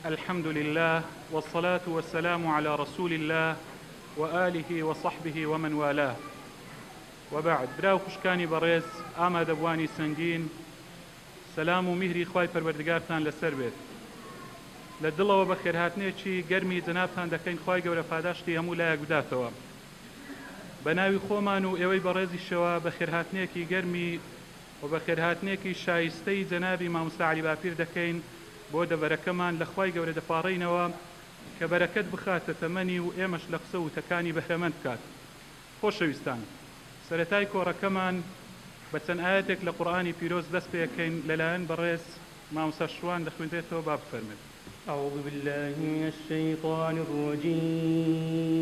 الحمد لله والصلاة والسلام على رسول الله وآله وصحبه ومن والاه وبعد برا و خوشکانی بەڕێز ئامادەبوانی سەنگین سەلام و میهری خوای پەروەردگارتان لەسەر بێت لە دڵەوە بەخێرهاتنێکی گەرمی جەنابتان دەکەین خوای گەورە پاداشتی هەموو لایەک بداتەوە بە ناوی خۆمان و ئێوەی بەڕێزیشەوە بەخێرهاتنێکی گەرمی و بەخێرهاتنێکی شایستەی جەنابی مامۆستا عەلی باپیر دەکەین بۆ دەڤەرەکەمان لە خوای گەورە دەپاڕێینەوە کە بەرەکەت بخاتە تەمەنی و ئێمەش لە قسە و وتەکانی بەهرەمەند بکات. خۆشەویستان سەرەتای کۆڕەکەمان بە چەند ئایەتێک لە قورئانی پیرۆز دەست پێکەین لەلایەن بەڕێز مامۆستا شوان دەخوێنرێتەوە با بفەرمێت. أعوذ بالله من الشيطان الرجيم.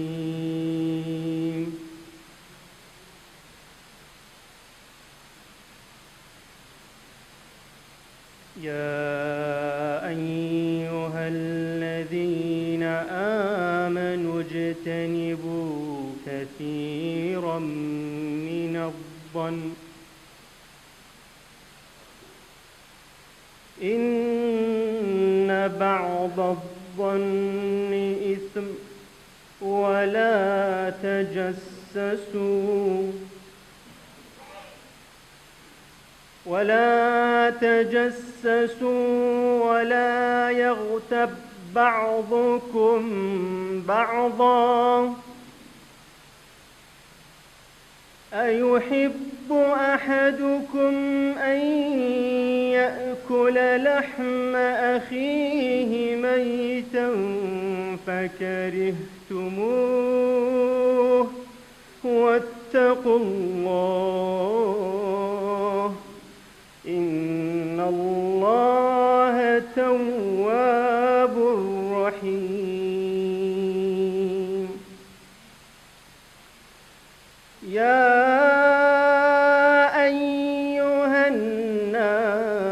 يا أيها الذين آمنوا اجتنبوا كثيرا من الظن إن بعض الظن إثم ولا تجسسوا ولا تجسسوا ولا يغتب بعضكم بعضا أيحب أحدكم أن يأكل لحم أخيه ميتا فكرهتموه واتقوا الله إن الله تواب رحيم. يا أيها الناس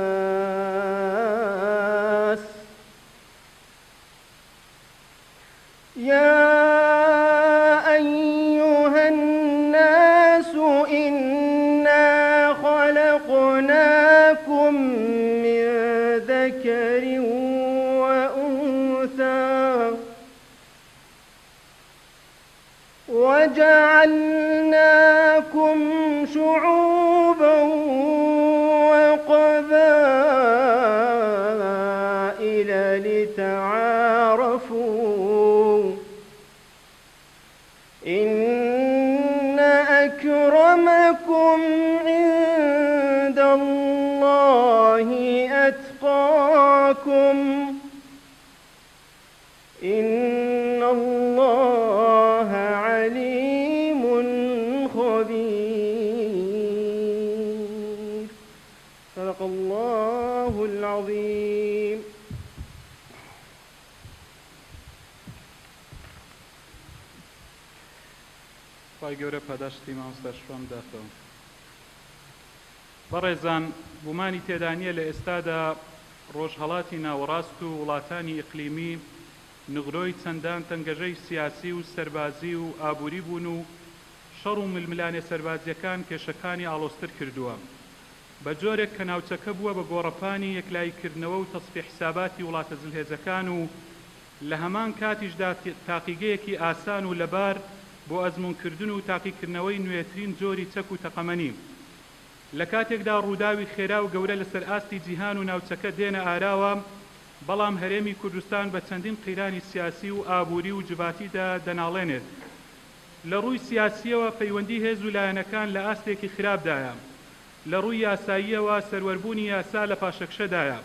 يا أيها الناس إنا خلقناكم من ذكر وأنثى وجعلناكم شعوبا وقبائل لتعارفوا إن أكرمكم عند الله أتقاكم إن الله عليم خبير. صدق الله العظيم. خوای گەورە پاداشتی مامۆستا شوان بداتەوە. بەڕێزان گومانی تێدا نییە لە ئێستادا ڕۆژهەڵاتی ناوەڕاست و وڵاتانی ئیقلیمی نغرۆی چەندان تەنگەژەی سیاسی و سەربازی و ئابووری بوون و شەڕ و ململانێ سەربازییەکان کێشەکانی ئاڵۆزتر کردووە بە جۆرێک کە ناوچەکە بووە بە گۆڕەپانی یەکلاییکردنەوە و تەسفیە حیساباتی وڵاتە زلهێزەکان و لە هەمان کاتیشدا تاقیگەیەکی ئاسان و لەبار بۆ ئەزموونکردن و تاقیکردنەوەی نوێترین جۆری چەک و تەقەمەنی. لە کاتێکدا ڕووداوی خێرا و گەورە لەسەر ئاستی جیهان و ناوچەکە دێنە ئاراوە، بەڵام هەرێمی کوردستان بە چەندین قەیرانی سیاسی و ئابووری و جڤاتیدا دەناڵێنێت. لە ڕووی سیاسییەوە پەیوەندی هێز و لایەنەکان لە ئاستێکی خراپدایە. لە ڕووی یاساییەوە سەروەربوونی یاسا لە پاشەکشەدایە.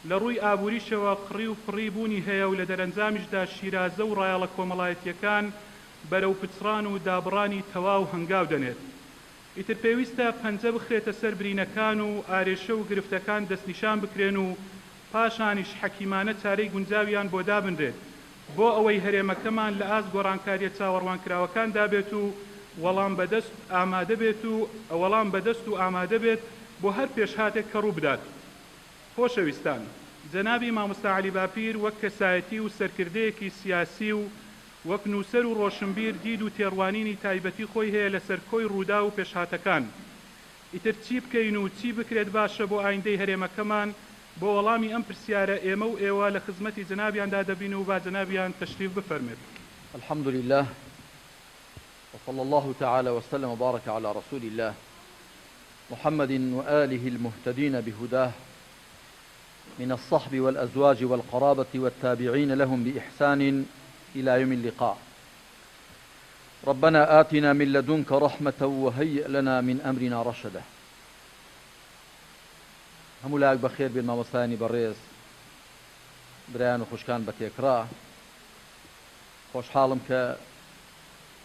لە ڕووی ئابووریشەوە قڕی و پڕی بوونی هەیە و لە دەرەنجامیشدا شیرازە و ڕایەڵە کۆمەڵایەتییەکان بەرەو پچڕان و دابڕانی تەواو هەنگاو دەنێت. ئیتر پێویستە پەنجە بخرێتە سەر برینەکان و ئارێشە و گرفتەکان دەستنیشان بکرێن و پاشانیش حەکیمانە چارەی گونجاویان بۆ دابنرێت بۆ ئەوەی هەرێمەکەمان لە ئاست گۆڕانکارییە چاوەڕوانکراوەکاندا بێت و وەڵام بەدەست ئامادە بێت و وەڵام بەدەست و ئامادە بێت بۆ هەر پێشهاتێک کە ڕووبدات. خۆشەویستان، جەنابی مامۆستا عەلی باپیر وەک کەسایەتی و سەرکردەیەکی سیاسی و وەک نووسەر و ڕۆشنبیر دید و تێڕوانینی تایبەتی خۆی هەیە لەسەر کۆی ڕووداو و پێشهاتەکان. ئیتر چی بکەین و چی بکرێت باشە بۆ ئایندەی هەرێمەکەمان بۆ وەڵامی ئەم پرسیارە ئێمە و ئێوە لە خزمەتی جەنابیاندا دەبین و با جەنابیان تەشریف بفەرمێت. الحمد للە وصلی اللە تعالی وسلم وبارک علی رسول اللە محمد وآله المهتدین بهداه من الصحب والأزواج والقرابة والتابعین لهم بإحسان إلى يوم اللقاء ربنا آتنا من لدنک رحمة وهیئ لنا من أمرنا رشدا. هەموو لایەک بەخێر بێن مامۆستایانی بەڕێز، برایان و خوشکان بە تێکڕا. خۆشحاڵم کە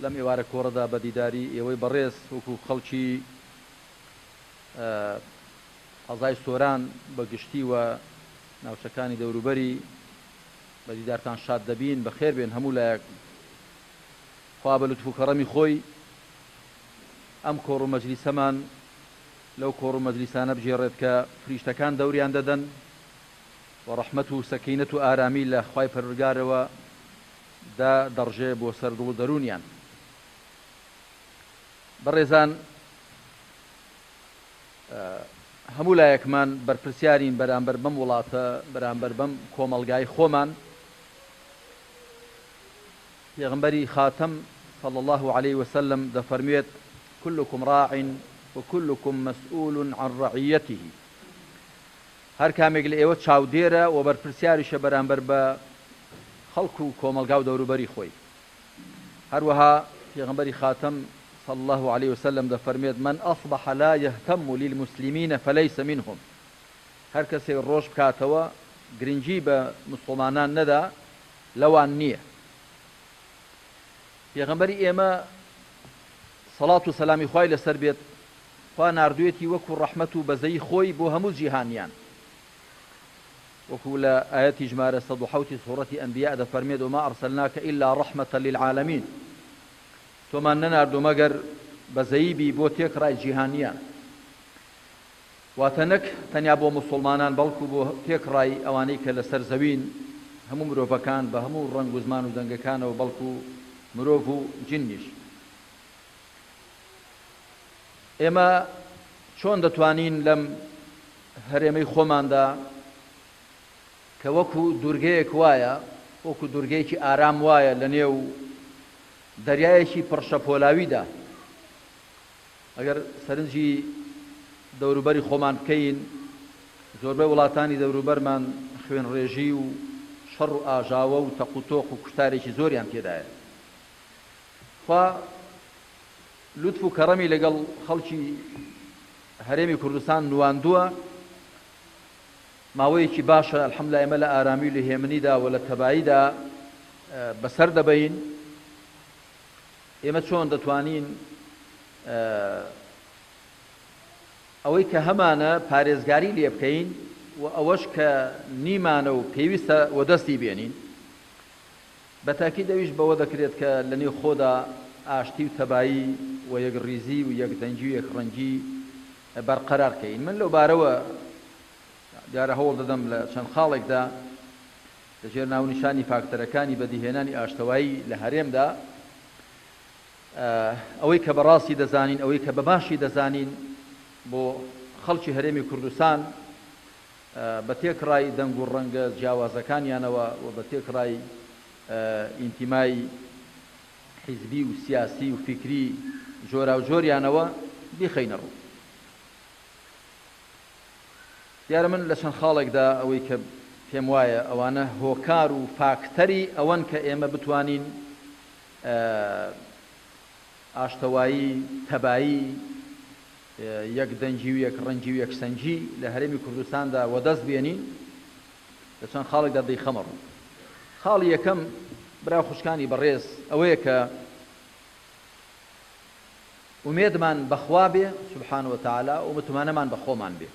لەم ئێوارە کۆڕەدا بە دیداری ئێوەی بەڕێز وەکو خەڵکی قەزای سۆران بە گشتی و ناوچەکانی دەوروبەری بە دیدارتان شاد دەبین. بەخێر بێن هەموو لایەک. خوا بە لوتف و کەڕەمی خۆی ئەم کۆڕ و مەجلیسەمان لەو کۆڕ و مەجلیسانە بگێڕێت کە فریشتەکان دەوریان دەدەن و ڕەحمەت و سەکینەت و ئارامی لە خوای پەروەردگارەوە دا دەڕژێ بۆ سەر دڵ و دەروونیان. بەڕێزان هەموو لایەکمان بەرپرسیارین بەرامبەر بەم وڵاتە، بەرامبەر بەم کۆمەڵگای خۆمان. پێغەمبەری خاتەم صلی اللە علیە وسلم دەفەرموێت، کلکم راع و کلکم مسئول عن رعیته، هەر کامێک لە ئێوە چاودێرە و بەرپرسیاریشە بەرامبەر بە خەڵک و کۆمەڵگا و دەوروبەری خۆی. هەروەها پێغەمبەری خاتەم صلی اللە علیە وسلم دەفەرموێت، من اصبح لا یهتم للمسلمین فلیس منهم، هەر کەسێک ڕۆژ بکاتەوە گرنگی بە موسڵمانان نەدا لەوان نییە. پێغەمبەری ئێمە سەڵات و سەلامی خوای لەسەر بێت خوا ناردوویەتی وەکو ڕەحمەت و بەزەیی خۆی بۆ هەموو جیهانیان وەکو لە ئایەتی ژمارە 107 سوڕەتی ئەنبیاء دەفەرمێت وما ئەرسلناک ئیلا ڕەحمەتە للعالمین تۆمان نەناردوو مەگەر بەزەیی بی بۆ تێکڕای جیهانیان. واتە نەک تەنیا بۆ موسوڵمانان بەڵکو بۆ تێکڕای ئەوانەی کە لەسەر زەوین، هەموو مرۆڤەکان بە هەموو ڕەنگ و زمان و دەنگەکانەوە بەڵکو مرۆڤ و جنیش. ئێمە چۆن دەتوانین لەم هەرێمەی خۆماندا کە وەکو دورگەیەک وایە، وەکو دورگەیەکی ئارام وایە لەنێو دەریایەکی پڕ شەپۆلاویدا، ئەگەر سەرنجی دەوروبەری خۆمان بکەین، زۆربەی وڵاتانی دەوروبەرمان خوێنڕێژی و شەڕ و ئاژاوە و تەقوتۆق و کوشتارێکی زۆریان تێدایە. خوا لوتف و کەڕەمی لەگەڵ خەڵکی هەرێمی کوردستان نواندووە، ماوەیەکی باشە الحمدللە ئێمە لە ئارامی و لە هێمنیدا و لە تەباییدا بەسەر دەبەین. ئێمە چۆن دەتوانین ئەوەی کە هەمانە پارێزگاری لێ بکەین و ئەوەش کە نیمانە و پێویستە وەدەستی بێنین؟ بە تاکید ئەویش بەوە دەکرێت کە لە نێو خۆدا ئاشتی و تەبایی و یەکڕیزی و یەکدەنگی و یەکڕەنگی بەرقەرار کەین. من لەو بارەوە دیارە هەوڵ دەدەم لە چەند خاڵێکدا لە ژێر ناونیشانی فاکتەرەکانی بەدیهێنانی ئاشتەوایی لە هەرێمدا، ئەوەی کە بە ڕاستی دەزانین، ئەوەی کە بە باشی دەزانین بۆ خەڵکی هەرێمی کوردستان بە تێکڕای دەنگ و ڕەنگە جیاوازەکانیانەوە و بە تێکڕای ئینتیمای حیزبی و سیاسی و فیکری جۆراوجۆریانەوە بیخەینە ڕوو. دیارە من لە چەند خاڵێکدا ئەوەی کە پێم وایە ئەوانە هۆکار و فاکتەری ئەوەن کە ئێمە بتوانین ئاشتەوایی، تەبایی، یەک دەنگی و یەک ڕەنگی و یەکسەنگی لە هەرێمی کوردستاندا وەدەست بێنین، لە چەند خاڵێکدا دەیخەمە ڕوو. خاڵی یەکەم برا و خوشکانی بەڕێز ئەوەیە کە ئومێدمان بە خوا بێ سبحانە وتعالی و متمانەمان بە خۆمان بێ.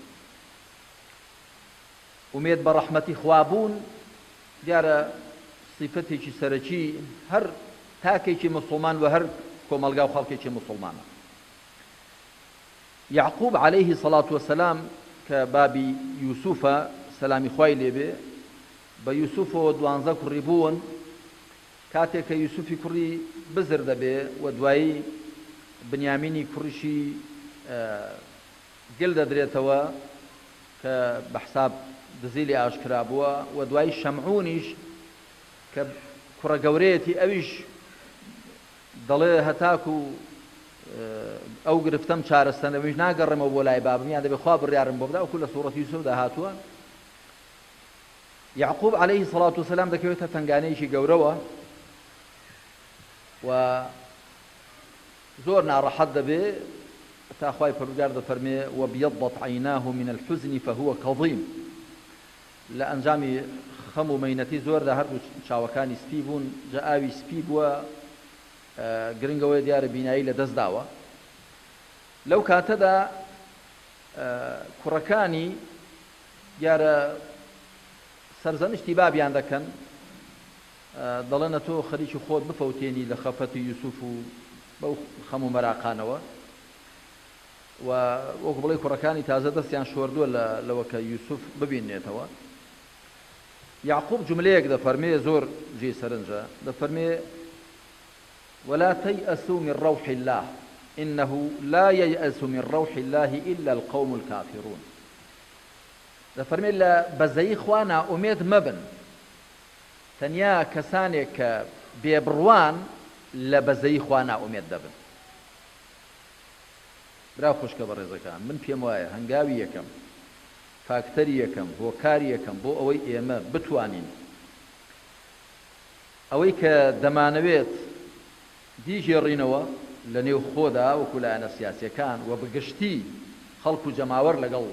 ئومێد بە ڕەحمەتی خوا بوون دیارە سیفەتێکی سەرەکی هەر تاکێکی موسڵمان و هەر کۆمەڵگا و خەڵکێکی موسڵمانە. یەعقوب عەلەیه سەڵات وسەلام کە بابی یوسوفە سەلامی خوای لێ بێ بە یوسوفەوە دوانزە کوڕی بوون، کاتێک کە یوسفی کوڕی بزر دەبێ و دوایی بنیامینی کوڕیشی گل دەدرێتەوە کە بە حساب دزی لێ ئاشکرا بووە و دوایی شەمعونیش کە کوڕە گەورەیەتی ئەویش دەڵێ هەتاکو ئەو گرفتەم چارەسەر نەبێ ناگەڕێمەوە بۆ لای بابم یان دەبێ خوا بڕیارم بۆ بدا وەکو لە سوڕەتی یوسفدا هاتووە. یەعقوب عەلەیهی سەڵات وسەلام دەکەوێتە تەنگانەیەکی گەورەوە و زۆر ناڕەحەت دەبێ تا خوای پەروەردگار دەفەرمێ وابیضت عیناه من الحزن فهو کظیم لە ئەنجامی خەم و مەینەتی زۆردا هەردوو چاوەکانی سپی بوون جا ئاوی سپی بووە گرنگ ئەوەیە دیارە بینایی لە دەست داوە لەو کاتەدا کوڕەکانی دیارە سەرزەنشتی بابیان دەکەن دەڵێن ئەتۆ خەریکی خۆت بفەوتێنی لە خەفەتی یوسف و بەو خەم و مەراقانەوە و وەکو بڵێی کوڕەکانی تازە دەستیان شۆردووە لە لەوە کە یوسف ببینێتەوە. یەعقوب جوملەیەک دەفەرمێ زۆر جێی سەرنجە، دەفەرمێ، ولا تیأسوا من روح اللە انه لا ییأس من روح اللە الا القوم الکافرون. دەفەرمێ لە بەزەیی خوا نائومێد مەبن، تەنیا کەسانێک کە بێبڕوان لە بەزەیی خوا نائومێد دەبن. برا و خوشکە بەڕێزەکان من پێم وایە هەنگاوی یەکەم، فاکتەری یەکەم، هۆکاری یەکەم بۆ ئەوەی ئێمە بتوانین ئەوەی کە دەمانەوێت بیگێڕینەوە لە نێو خۆدا وەکو لایەنە سیاسیەکان و بەگشتی خەڵک و جەماوەر لەگەڵ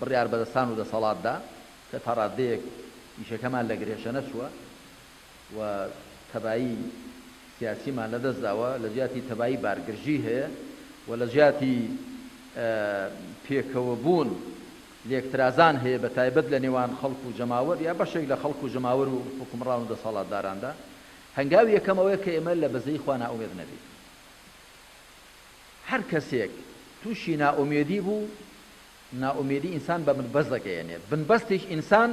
بڕیاربەدەستان و دەسەڵاتدا کە تا ڕاددەیەک ئیشەکەمان لە گرێشە نەچووە و تەبایی سیاسیمان لە دەست داوە، لە جیاتی تەبایی بارگرژی هەیە و لە جیاتی پێکەوە بوون لێکترازان هەیە بە تایبەت لە نێوان خەڵک و جەماوەر یا بەشێک لە خەڵک و جەماوەر و حوکمڕان و دەسەڵاتداراندا. هەنگاوی یەکەم ئەوەیە کە ئێمە لە بەزەیی خوا نائومێد نەبین. هەر کەسێک تووشی نائومێدی بوو، نائومێدی ئینسان بە بنبەست دەگەیەنێ، بنبەستیش ئینسان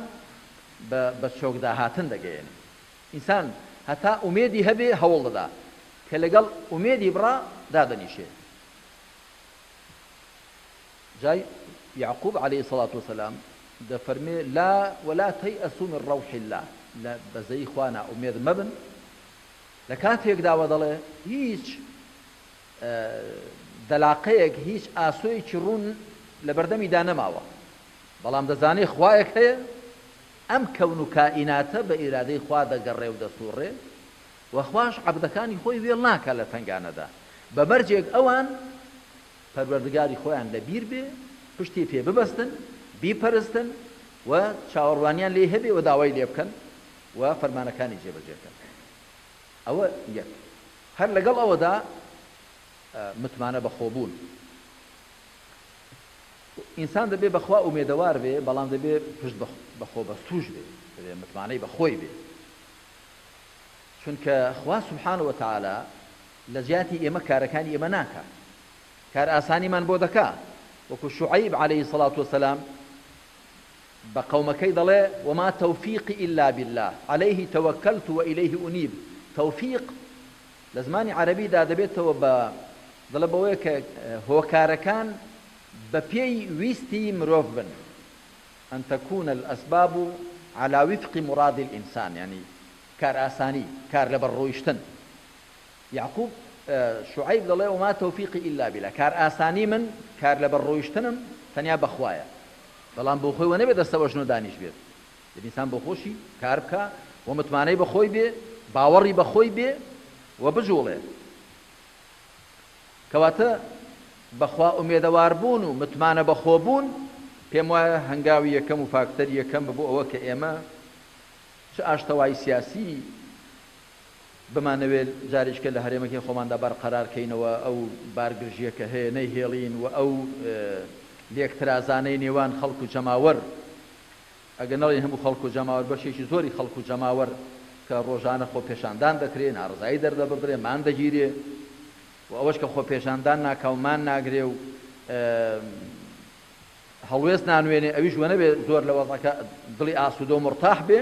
بە بە چۆکداهاتن دەگەیەنێ. ئینسان هەتا ئومێدی هەبێ هەوڵ دەدا، کە لەگەڵ ئومێدی بڕا دادەنیشێ. جا یەعقوب علیە سڵات وسلام دەفەرمێ، لا ولا تیأسوا من روح اللە، لە بەزەیی خوا نائومێد مەبن، لە کاتێکدا وە دەڵێ هیچ دەلاقەیەک هیچ ئاسۆیەکی ڕوون لەبەردەمیدا نەماوە، بەڵام دەزانێ خوایەک هەیە، ئەم کەون و کائیناتە بە ئیرادەی خوا دەگەڕێ و دەسوڕێ و خواش عەبدەکانی خۆی وێڵ ناکا لە تەنگانەدا، بە مەرجێک ئەوان پەروەردگاری خۆیان لە بیر بێ، پشتی پێ ببەستن، بیپەرستن و چاوەڕوانیان لێی هەبێ و داوای لێ بکەن و فەرمانەکانی جێبەجێ کەن. ئەوە یەک. هەر لەگەڵ ئەوەدا متمانە بەخۆبوون. ئینسان دەبێ بە خوا ئومێدەوار بێ، بەڵام دەبێ پشت بە خۆبەستووش بێ، دەبێ متمانەی بە خۆی بێ. چونکە خوا سبحانە وتعالی لە جیاتی ئێمە کارەکانی ئێمە ناکا. کارئاسانیمان بۆ دەکا. وەکو شوعەیب عەلەیهی سڵات وسلام بە قەومەکەی دەڵێ، وما توفیقی الا باللە علیه توکلت و الیه انیب، تەوفیق لە زمانی عەرەبیدا دەبێتەوە بە دەڵێ بەوەیە کە هۆکارەکان بە پێی ویستی مرۆڤ بن، ان تکون الاسباب علی وفق مراد الانسان، یانی کارئاسانی، کار لەبەر ڕۆیشتن. یەعقوب شوعەیب دەڵێ، وما توفیقی الا باللە، کارئاسانی من، کار لەبەر ڕۆیشتنم تەنیا بە خوایە. بەڵام بۆ خۆی وەنەبێ دەستەوەژنۆ دانیش بێت دەبێ ئینسان بۆ خۆشی کار بکا و متمانەی بە خۆی بێ باوەڕی بە خۆی بێ و بجوڵێ کەواتە بەخوا ئومێدەوار بوون و متمانە بەخۆ بوون پێم وایە هەنگاوی یەکەم و فاکتەری یەکەم بۆ ئەوە کە ئێمە چ ئاشتەوایی سیاسی بمانەوێت جارێکیکە لە هەرێمەکەی خۆماندا بەرقەرار کەینەوە، ئەو بارگرژییە کە هەیە نەیهێڵین و ئەو لێکترازانەی نێوان خەڵک و جەماوەر، ئەگەر نەڵێین هەموو خەڵک و جەماوەر، بەشێکی زۆری خەڵک و جەماوەر کە ڕۆژانە خۆپێشاندان دەکرێ، ناڕەزایی دەردەبڕدرێ، مان دەگیرێ و ئەوەش کە خۆپێشاندان ناکا و مان ناگرێ و هەڵوێست نانوێنێ، ئەویش وەنەبێ زۆر لە وەزعەکە دڵی ئاسوودە و مورتاح بێ.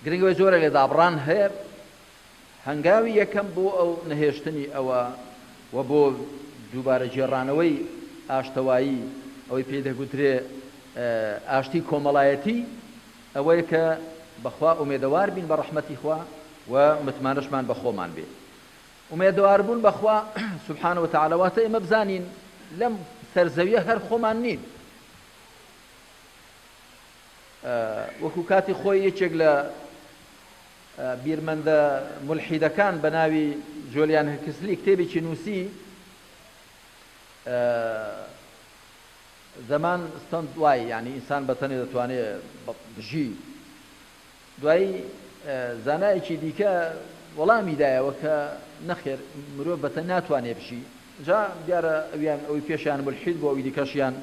گرنگ ئەوەی جۆرێک لە دابڕان هەیە، هەنگاوی یەکەم بۆ ئەو نەهێشتنی ئەوە و بۆ دووبارە گێڕانەوەی ئاشتەوایی ئەوەی پێی دەگوترێ ئاشتی کۆمەڵایەتی ئەوەیە کە بە خوا ئومێدەوار بین بە ڕەحمەتی خوا و متمانەشمان بە خۆمان بێ. ئومێدەوار بوون بە خوا سبحانە وتعالی واتە ئێمە بزانین لەم سەر زەویە هەر خۆمان نین. وەکو کاتی خۆی یەکێک لە بیرمەندە مولحیدەکان بە ناوی جۆلیان هکسلی کتێبێکی نووسی زەمان ستەند وای یعنی ئینسان بە تەنێ دەتوانێ بژی. دوایی زانایەکی دیکە وەڵامی دایەوە کە نەخێر مرۆڤ بە تەنێ ناتوانێ بژی. جا دیارە ئەویان ئەوی پێشیان مولحید بووە ئەوی دیکەشیان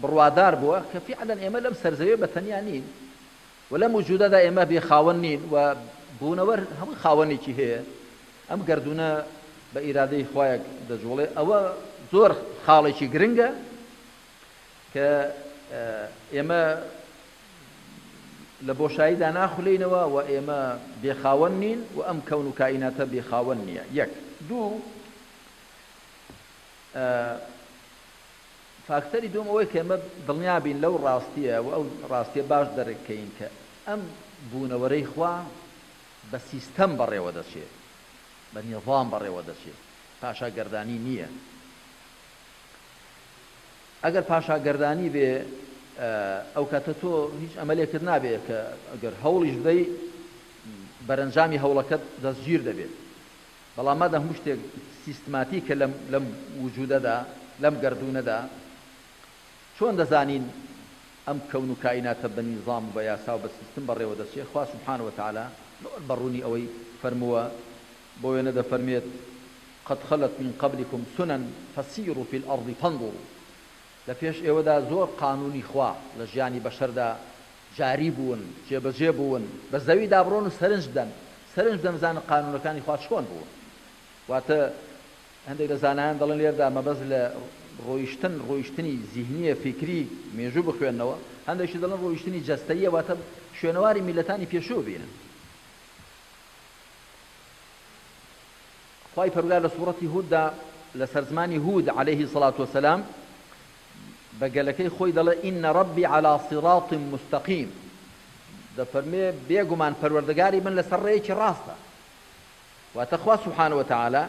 بڕوادار بووە کە فیعلەن ئێمە لەم سەرزەویە بە تەنیا نین و لەم وجودەدا ئێمە بێ خاوەن نین و بوونەوەر هەمووی خاوەنێکی هەیە، ئەم گەردوونە بە ئیرادەی خوایەک دەجوڵێ، ئەوە زۆر خاڵێکی گرنگە کە ئێمە لە بۆشاییدا ناخولێینەوە و ئێمە بێ خاوەن نین و ئەم کەون و کائیناتە بێ خاوەن نییە. یەک. دوو، فاکتەری دووەم ئەوەیە کە ئێمە دڵنیا بین لەو ڕاستییە و ئەو ڕاستییە باش دەرک کەین کە ئەم بوونەوەرەی خوا بە سیستەم بەڕێوە دەچێ، بە نیزام بەڕێوە دەچێ، پاشاگەردانی نییە. ئەگەر پاشاگەردانی بێ ئەو کاتە تۆ هیچ ئەمەلێکت نابێ کە ئەگەر هەوڵیش بدەی بەرەنجامی هەوڵەکەت دەستگیر دەبێت. بەڵام مادام هەموو شتێک سیستماتیکە لەم لەم وجودەدا، لەم گەردوونەدا، چۆن دەزانین ئەم کەون و کائیناتە بە نیزام و بە یاسا و بە سیستم بەڕێوە دەچێ؟ خوا سبحانە وتعالی زۆر بە ڕوونی ئەوەی فەرمووە، بۆ وێنە دەفەرموێت، قد خلت من قبلکم سنن فسیروا فی الارض فانظروا، لە پێش ئێوەدا زۆر قانوونی خوا لە ژیانی بەشەردا جاری بوون، جێبەجێ بوون، بە زەویدا بڕۆن و سەرنج بدەن، سەرنج بدەن بزانن قانوونەکانی خوا چۆن بوون. واتە هەندێک لە زانایان دەڵێن لێرەدا مەبەست لە ڕۆیشتن، ڕۆیشتنی زیهنییە، فیکری، مێژوو بخوێننەوە، هەندێکیش دەڵێن ڕۆیشتنی جەستەییە، واتە شوێنەواری میللەتانی پێشوو ببینن. خوای پەروەردگار لە سوڕەتی هوددا لەسەر زمانی هود علیه الصلوة والسلام بە گەلەکەی خۆی دەڵێ ان ربی علی صراط مستقیم دەفەرموێ بێگومان پەروەردگاری من لەسەر ڕێیەکی ڕاستە واتە خوا سبحانە وتعالی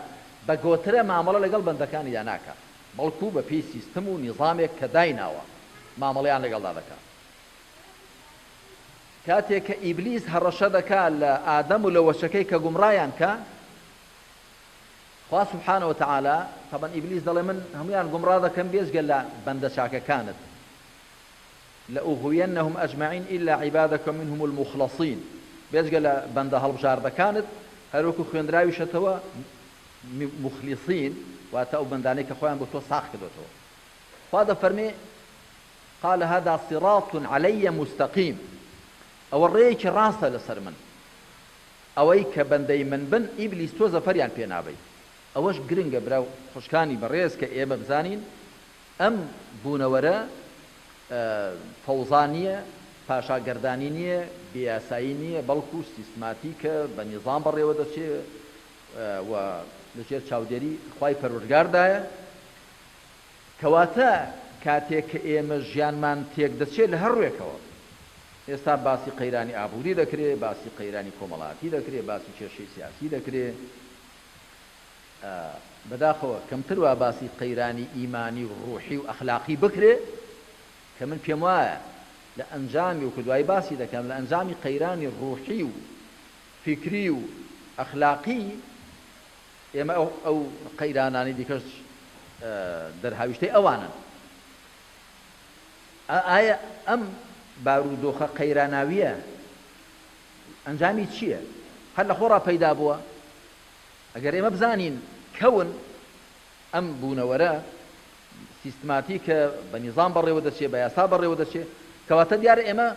بە گۆترە مامەڵە لەگەڵ بەندەکانیدا ناکات بەڵکو بە پێی سیستم و نیزامێک کە دایناوە مامەڵەیان لەگەڵدا دەکات کاتێک کە ئیبلیس هەڕەشە دەکا لە ئادەم و لە وەچەکەی کە گومڕایان کا خوا سبحانە وتعالی تەبەن ئیبلیس دەڵێ من هەموویان گومڕا دەکەم بێجگە لە بەندە چاکەکانت لأغوینهم اجمعین الا عبادک منهم المخلصین بێجگە لە بەندە هەڵبژاردەکانت هەروەکو خوێندراویشەتەوە مخلصین واتە ئەو بەندانەی کە خۆیان بۆ تۆ ساغ کردۆتەوە خوا دەفەرمێ قال هذا صراط علی مستقیم ئەوە ڕێیەکی ڕاستە لەسەر من ئەوەی کە بەندەی من بن ئیبلیس تۆ زەفەریان پێ نابەی. ئەوەش گرنگە برا و خوشکانی بەڕێز کە ئێمە بزانین ئەم بوونەوەرە فەوزا نییە، پاشا گەردانی نییە، بێ یاسایی نییە، بەڵکو سیستماتیکە، بە نیزام بەڕێوە دەچێ و لەژێر چاودێری خوای پەروەردگاردایە. کەواتە کاتێک کە ئێمە ژیانمان تێکدەچێت لە هەر ڕوێکەوە، ئێستا باسی قەیرانی ئابووری دەکرێ، باسی قەیرانی کۆمەڵایەتی دەکرێ، باسی کێشەی سیاسی دەکرێ، بەداخەوە کەمتر وا باسی قەیرانی ئیمانی و ڕوحی و ئەخلاقی بکرێ کە من پێموایە لە ئەنجامی وەکو دوایی باسی دەکەم لە ئەنجامی قەیرانی ڕوحی و فیکری و ئەخلاقی ئێمە ئەو قەیرانانەی دیکەش دەرهاویشتەی ئەوانن. ئایا ئەم بارودۆخە قەیراناوییە ئەنجامی چییە؟ هەر لە خۆڕا پەیدا بووە؟ ئەگەر ئێمە بزانین کەون ئەم بوونەوەرە سیستماتیکە، بە نیزام بەڕێوە دەچێ، بە یاسا بەڕێوە دەچێ، کەواتە دیارە ئێمە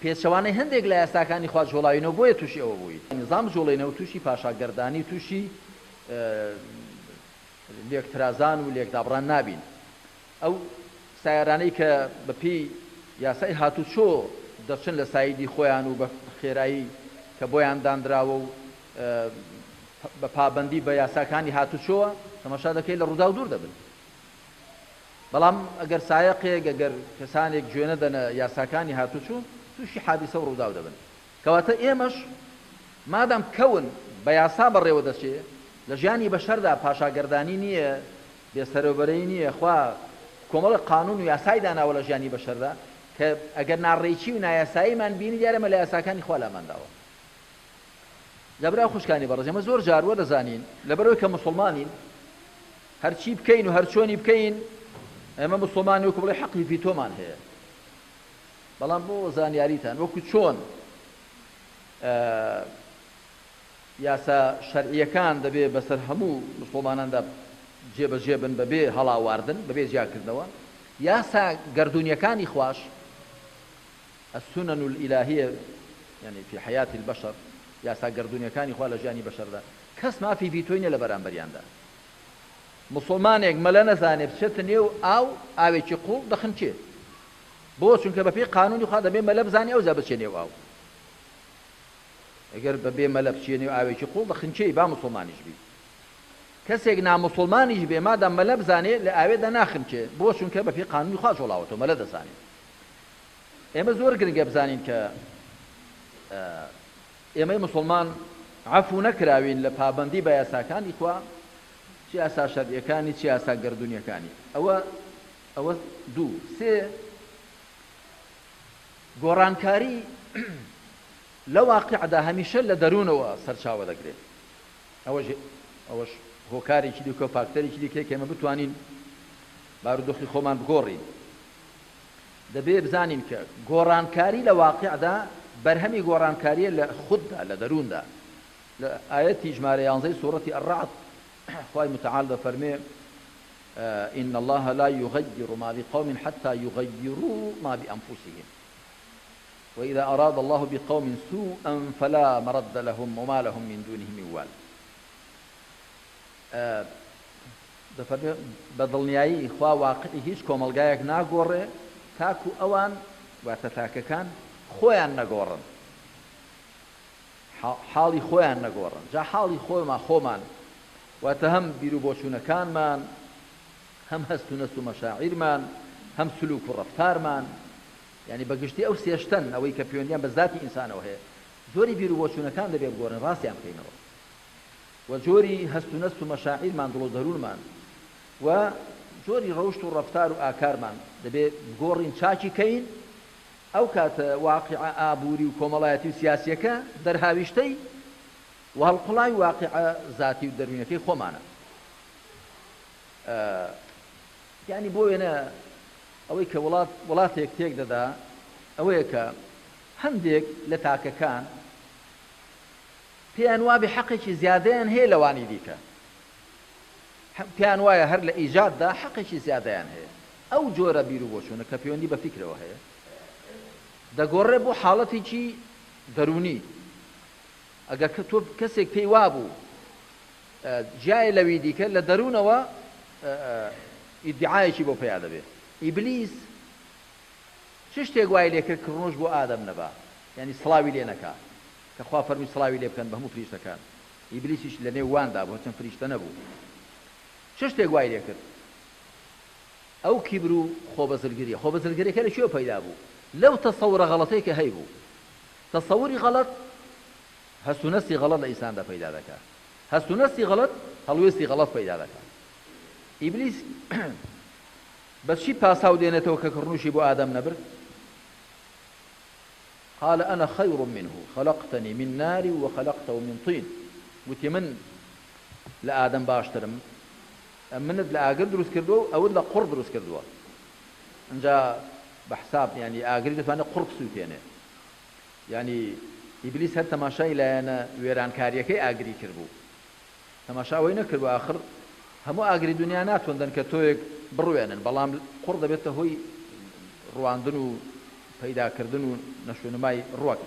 پێچەوانەی هەندێک لە یاساکانی خوا جوڵاوینەوە بۆیە تووشی ئەوە بووین. نیزام بجوڵێینەوە تووشی پاشاگەردانی و تووشی لێکترازان و لێکدابڕان نابین. ئەو سەیارانەی کە بە پێی یاسای هاتوچۆ دەچن لە سایدی خۆیان و بە خێرایی کە بۆیان دانراوە و بە پابەندی بە یاساکانی هاتوچۆوە تەماشا دەکەی لە ڕووداو دوور دەبن. بەڵام ئەگەر سایەقێک ئەگەر کەسانێک گوێ نەدەنە یاساکانی هاتوچۆ تووشی حادیسە و ڕووداو دەبن. کەواتە ئێمەش مادام کەون بە یاسا بەڕێوە دەچێ، لە ژیانی بەشەردا پاشاگەردانی نییە، بێسەرەوبەرەیی نییە، خوا کۆمەڵێک قانوون و یاسای داناوە لە ژیانی بەشەردا کە ئەگەر ناڕێکی و نایاساییمان بینی دیارە ئێمە لە یاساکانی خوا لامان داوە. جا برا و خوشکانی بەڕێز ئێمە زۆر جار وەدەزانین لەبەرئەوەی کە موسڵمانین هەرچی بکەین و هەرچۆنی بکەین ئێمە موسڵمانین وەکو بڵێ حەقی ڤیتۆمان هەیە بەڵام بۆ زانیاریتان وەکو چۆن یاسا شەرعیەکان دەبێ بەسەر هەموو مسلماناندا جێبەجێ بن بەبێ هەڵاواردن بەبێ جیاکردنەوە یاسا گەردوونیەکانی خواش السنن الالهیە یعنی فی حیاة البشر یاسا گەردوونیەکانی خوا لە ژیانی بەشەردا کەس مافی ڤیتۆی نیە لە بەرامبەریاندا موسڵمانێک مەلە نەزانێ بچێتە نێو ئاو ئاوێکی قوڵ دەخنکێ بۆ چونکە بەپێی قانونی خوا دەبێ مەلە بزانێ ئەوجا بچێ نێو ئاو ئەگەر بەبێ مەلە بچیە نێو ئاوێکی قوڵ دەخنکێی با موسڵمانیش بی کەسێک ناموسڵمانیش بێ مادام مەلە بزانێ لە ئاوێدا ناخنکێ بۆ چونکە بەپێی قانونی خوا جوڵاوەتەوە مەلە دەزانێ ئێمە زۆر گرنگە بزانین کە ئێمەی موسڵمان عەفو نەکراوین لە پابەندی بە یاساکانی خوا چ یاسا شەرعیەکانی چ یاسا گەردونیەکانی ئەوە ئەوە دوو سێ گۆڕانکاری لە واقعدا هەمیشە لە دەروونەوە سەرچاوە دەگرێت ئەوەش ئەوەش هۆکارێکی دیکە و فاکتەرێکی دیکەیە کە ئێمە بتوانین بارودۆخی خۆمان بگۆڕین دەبێ بزانین کە گۆڕانکاری لە واقیعدا بەرهەمی گۆڕانکارییە لە خوددا، لە دەرووندا. لە ئایەتی ژمارە یانزەی سوڕەتی الرعد خوای متعال دەفەرموێ، ان اللە لا یغیر ما بقوم حتی یغیروا ما بانفسهم واذا اراد اللە بقوم سوءا فلا مرد لهم وما لهم من دونه من وال. دەفەرموێ، بە دڵنیایی خوا واقعی هیچ کۆمەڵگایەک ناگۆڕێ تاکو ئەوان، واتە تاکەکان، خۆیان نەگۆڕن، حاڵی خۆیان نەگۆڕن، جا حاڵی خۆمان خۆمان، واتە هەم بیروبۆچوونەکانمان، هەم هەست و نەست و مەشاعیرمان، هەم سلوک و ڕەفتارمان، یانی بە گشتی ئەو سێ شتەن ئەوەی کە پەیوەندیان بە زاتی ئینسانەوە هەیە، جۆری بیروبۆچوونەکان دەبێ بگۆڕین، ڕاستیان بکەینەوە. و جۆری هەست و نەست و مەشاعیرمان دڵ و دەروونمان و جۆری ڕەوشت و ڕەفتار و ئاکارمان دەبێ بگۆڕین چاکی کەین ئەو کاتە واقیعە ئابووری و کۆمەڵایەتی و سیاسیەکە دەرهاویشتەی و هەڵقوڵاوی واقیعە زاتی و دەروونیەکەی خۆمانە یانی بۆ وێنە ئەوەی کە وڵات وڵاتێک تێک دەدا ئەوەیە کە هەندێک لە تاکەکان پێیان وابێ حەقێکی زیادەیان هەیە لەوانی دیکە، پێیان وایە هەر لە ئیجاددا حەقێکی زیادەیان هەیە. ئەو جۆرە بیروبۆچوونە کە پەیوەندی بە فیکرەوە هەیە، دەگۆڕێ بۆ حاڵەتێکی دەروونی. ئەگەر تۆ کەسێک پێی وابوو جیایە لەوی دیکە، لە دەروونەوە ئیدیعایەکی بۆ پەیا دەبێ. ئیبلیس چ شتێک وای لێکرد کڕنووش بۆ ئادەم نەبا، یانی سڵاوی لێ نەکا؟ کە خوا فەرمووی سڵاوی لێ بکەن بە هەموو فریشتەکان، ئیبلیسیش لە نێو واندا بوو هەرچەند فریشتە نەبوو. چ شتێک وای لێ کرد؟ ئەو کیبر و خۆبەزلگریە. خۆبەزلگریەکە لە کوێوە پەیدا بوو؟ لەو تەسەورە غەڵەتەی کە هەیبوو. تەسەوری غەڵەت هەست و نەستی غەڵەت لە ئینساندا پەیدا دەکا. هەست و نەستی غەڵەت هەڵوێستی غەڵەت پەیدا دەکا. ئیبلیس بە چی پاساو دێنێتەوە کە کڕنووشی بۆ ئادەم نەبرد؟ قال انا خیر منه خلقتنی من نار و خلقته من طین، گوتی من لە ئادەم باشترم، منت لە ئاگر دروست کردووە و ئەوت لە قوڕ دروست کردووە. ئینجا بە حساب یانی ئاگریش دەتوانێت قوڕ بسووتێنێ. یانی ئیبلیس هەر تەماشای لایەنە وێرانکارییەکەی ئاگری کردبوو. تەماشا ئەوەی نەکردبوو ئاخر هەموو ئاگری دونیا ناتوندن کە تۆیەک بڕوێنن بەڵام قوڕ دەبێتە هۆی ڕواندن و پەیداکردن و نەشونمای ڕوەک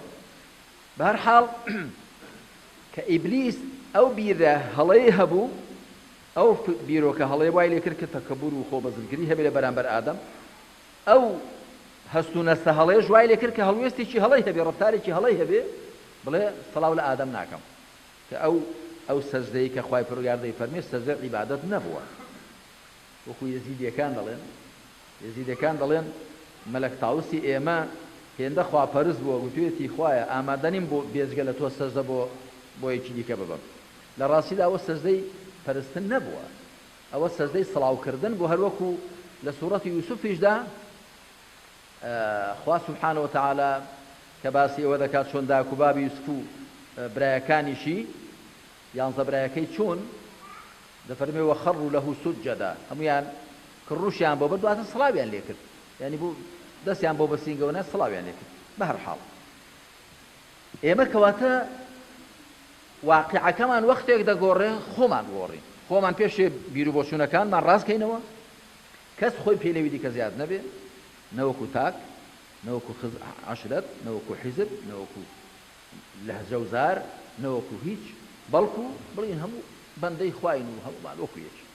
بەهەر حاڵ کە ئیبلیس ئەو بیرە هەڵەی هەبوو ئەو بیرۆکە هەڵەی وای لێکرد کە تەکەبور و خۆ بەزلگری هەبێ لە بەرامبەر ئادەم ئەو هەست و نەستە هەڵەیەش وای لێکرد کە هەڵوێستێکی هەڵەی هەبێ ڕەفتارێکی هەڵەی هەبێ بڵێ سڵاو لە ئادەم ناکەم کە ئەو ئەو سەجدەی کە خوای پەروەردگار دەیفەرموێ سەجدەی عیبادەت نەبووە وەکو یەزیدیەکان دەڵێن. یەزیدەکان دەڵێن مەلەک تاوسی ئێمە هێندە خواپەرست بووە گوتویەتی خوایە ئامادە نیم بۆ بێجگە لە تۆ سەجدە بۆ بۆ یەکی دیکە ببەم. لە ڕاستیدا ئەوە سەجدەی پەرستن نەبووە، ئەوە سەجدەی سڵاوکردن بوو هەروەکو لە سوڕەتی یوسفیشدا خوا سبحانە وتعالی کە باسی ئەوە دەکات چۆن داک و بابی یوسف و برایەکانیشی یانزە برایەکەی چوون دەفەرمێ وخروا له سجدا هەموویان کڕنوشیان بۆ برد واتە سڵاویان لێکرد یانی بۆ دەستیان بۆ بەسینگەوە نا سڵاویان لێکرد بەهەرحاڵ ئێمە کەواتە واقیعەکەمان وەختێک دەگۆڕێ خۆمان گۆڕین خۆمان پێشێ بیروبۆچوونەکانمان ڕاستکەینەوە کەس خۆی پێ لەوی دیکە زیاد نەبێ نەوەکو تاک نەوەکو خز عەشرەت نەوەکو حیزب نەوەکو لەهجە و زار نەوەکو هیچ بەڵکو بڵێین هەموو بەندەی خواین و هەموومان وەکو یەکین.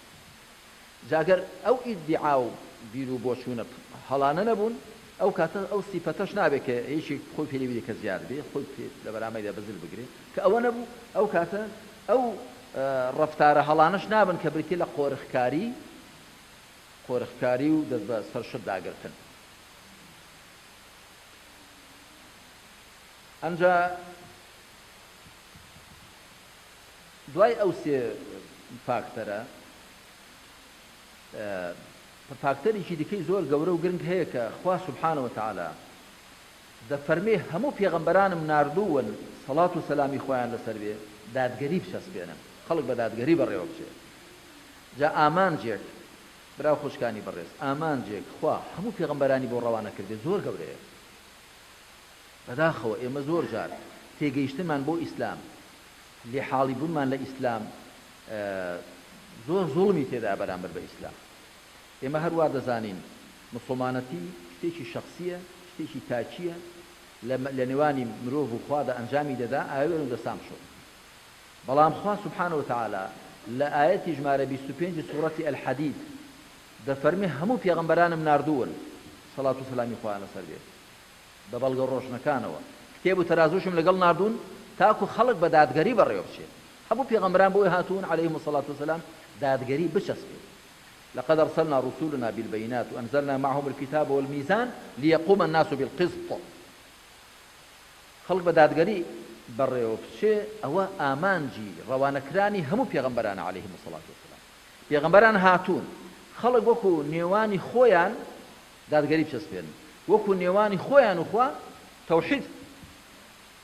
جا گەر ئەو ئیدیعا و بیر و بۆچوونە هەڵانە نەبوون ئەو کاتە ئەو سیفەتەش نابێ کە یەکێک خۆی پێ لەوی دیکە زیاد بێ خۆی پێ لە بەرامبەریدا بە زل بگرێ کە ئەوە نەبوو ئەو کاتە ئەو ڕەفتارە هەڵانەش نابن کە بریتیە لە قۆرخکاری قۆرخکاری و دەست بە سەر شت داگرتن. ئەمجا دوای ئەو سێ فاکتەرە فاکتەرێکی دیکەی زۆر گەورە و گرنگ هەیە کە خوا سبحانە وتعالی دەفەرمێ هەموو پێغەمبەرانم ناردوون سەڵات و سەلامی خوایان لەسەر بێ دادگەری بچەسپێنن خەڵک بە دادگەری بەڕێوە بچێ جا ئامانجێک برا و خوشکانی بەڕێز ئامانجێک خوا هەموو پێغەمبەرانی بۆ ڕەوانە کردێ زۆر گەورەیە بەداخەوە ئێمە زۆر جار تێگەیشتنمان بۆ ئیسلام، لێحاڵی بوونمان لە ئیسلام زۆر زوڵمی تێدایە بەرامبەر بە ئیسلام. ئێمە هەر وا دەزانین موسڵمانەتی شتێکی شەخسییە، شتێکی تاکییە، لە نێوانی مرۆڤ و خوادا ئەنجامی دەدا، ئاوێن و دەسان بشۆ. بەڵام خوا سبحانە وتعالی لە ئایەتی ژمارە 25 سوڕەتی الحدید دەفەرمێ هەموو پێغەمبەرانم ناردوون، سەڵات و سەلامی خوایان لەسەر بێ، بە بەڵگە ڕۆشنەکانەوە، کتێب و تەرازووشم لەگەڵ ناردوون تاکو خەڵک بە دادگەری بەڕێوە بچێ. هەموو پێغەمبەران بۆی هاتوون علیهم الصلوة والسلام دادگەری بچەسپێ. لقد ارسلنا رسلنا بالبینات وانزلنا معهم الکتاب والمیزان لیقوم الناس بالقسط. خەڵک بە دادگەری بەڕێوە بچێ ئەوە ئامانجی ڕەوانەکرانی هەموو پێغەمبەرانە علیهم الصلوة والسلام. پێغەمبەران هاتوون خەڵک وەکو نێوانی خۆیان دادگەری بچەسپێنن وەکو نێوانی خۆیان و خوا تەوحید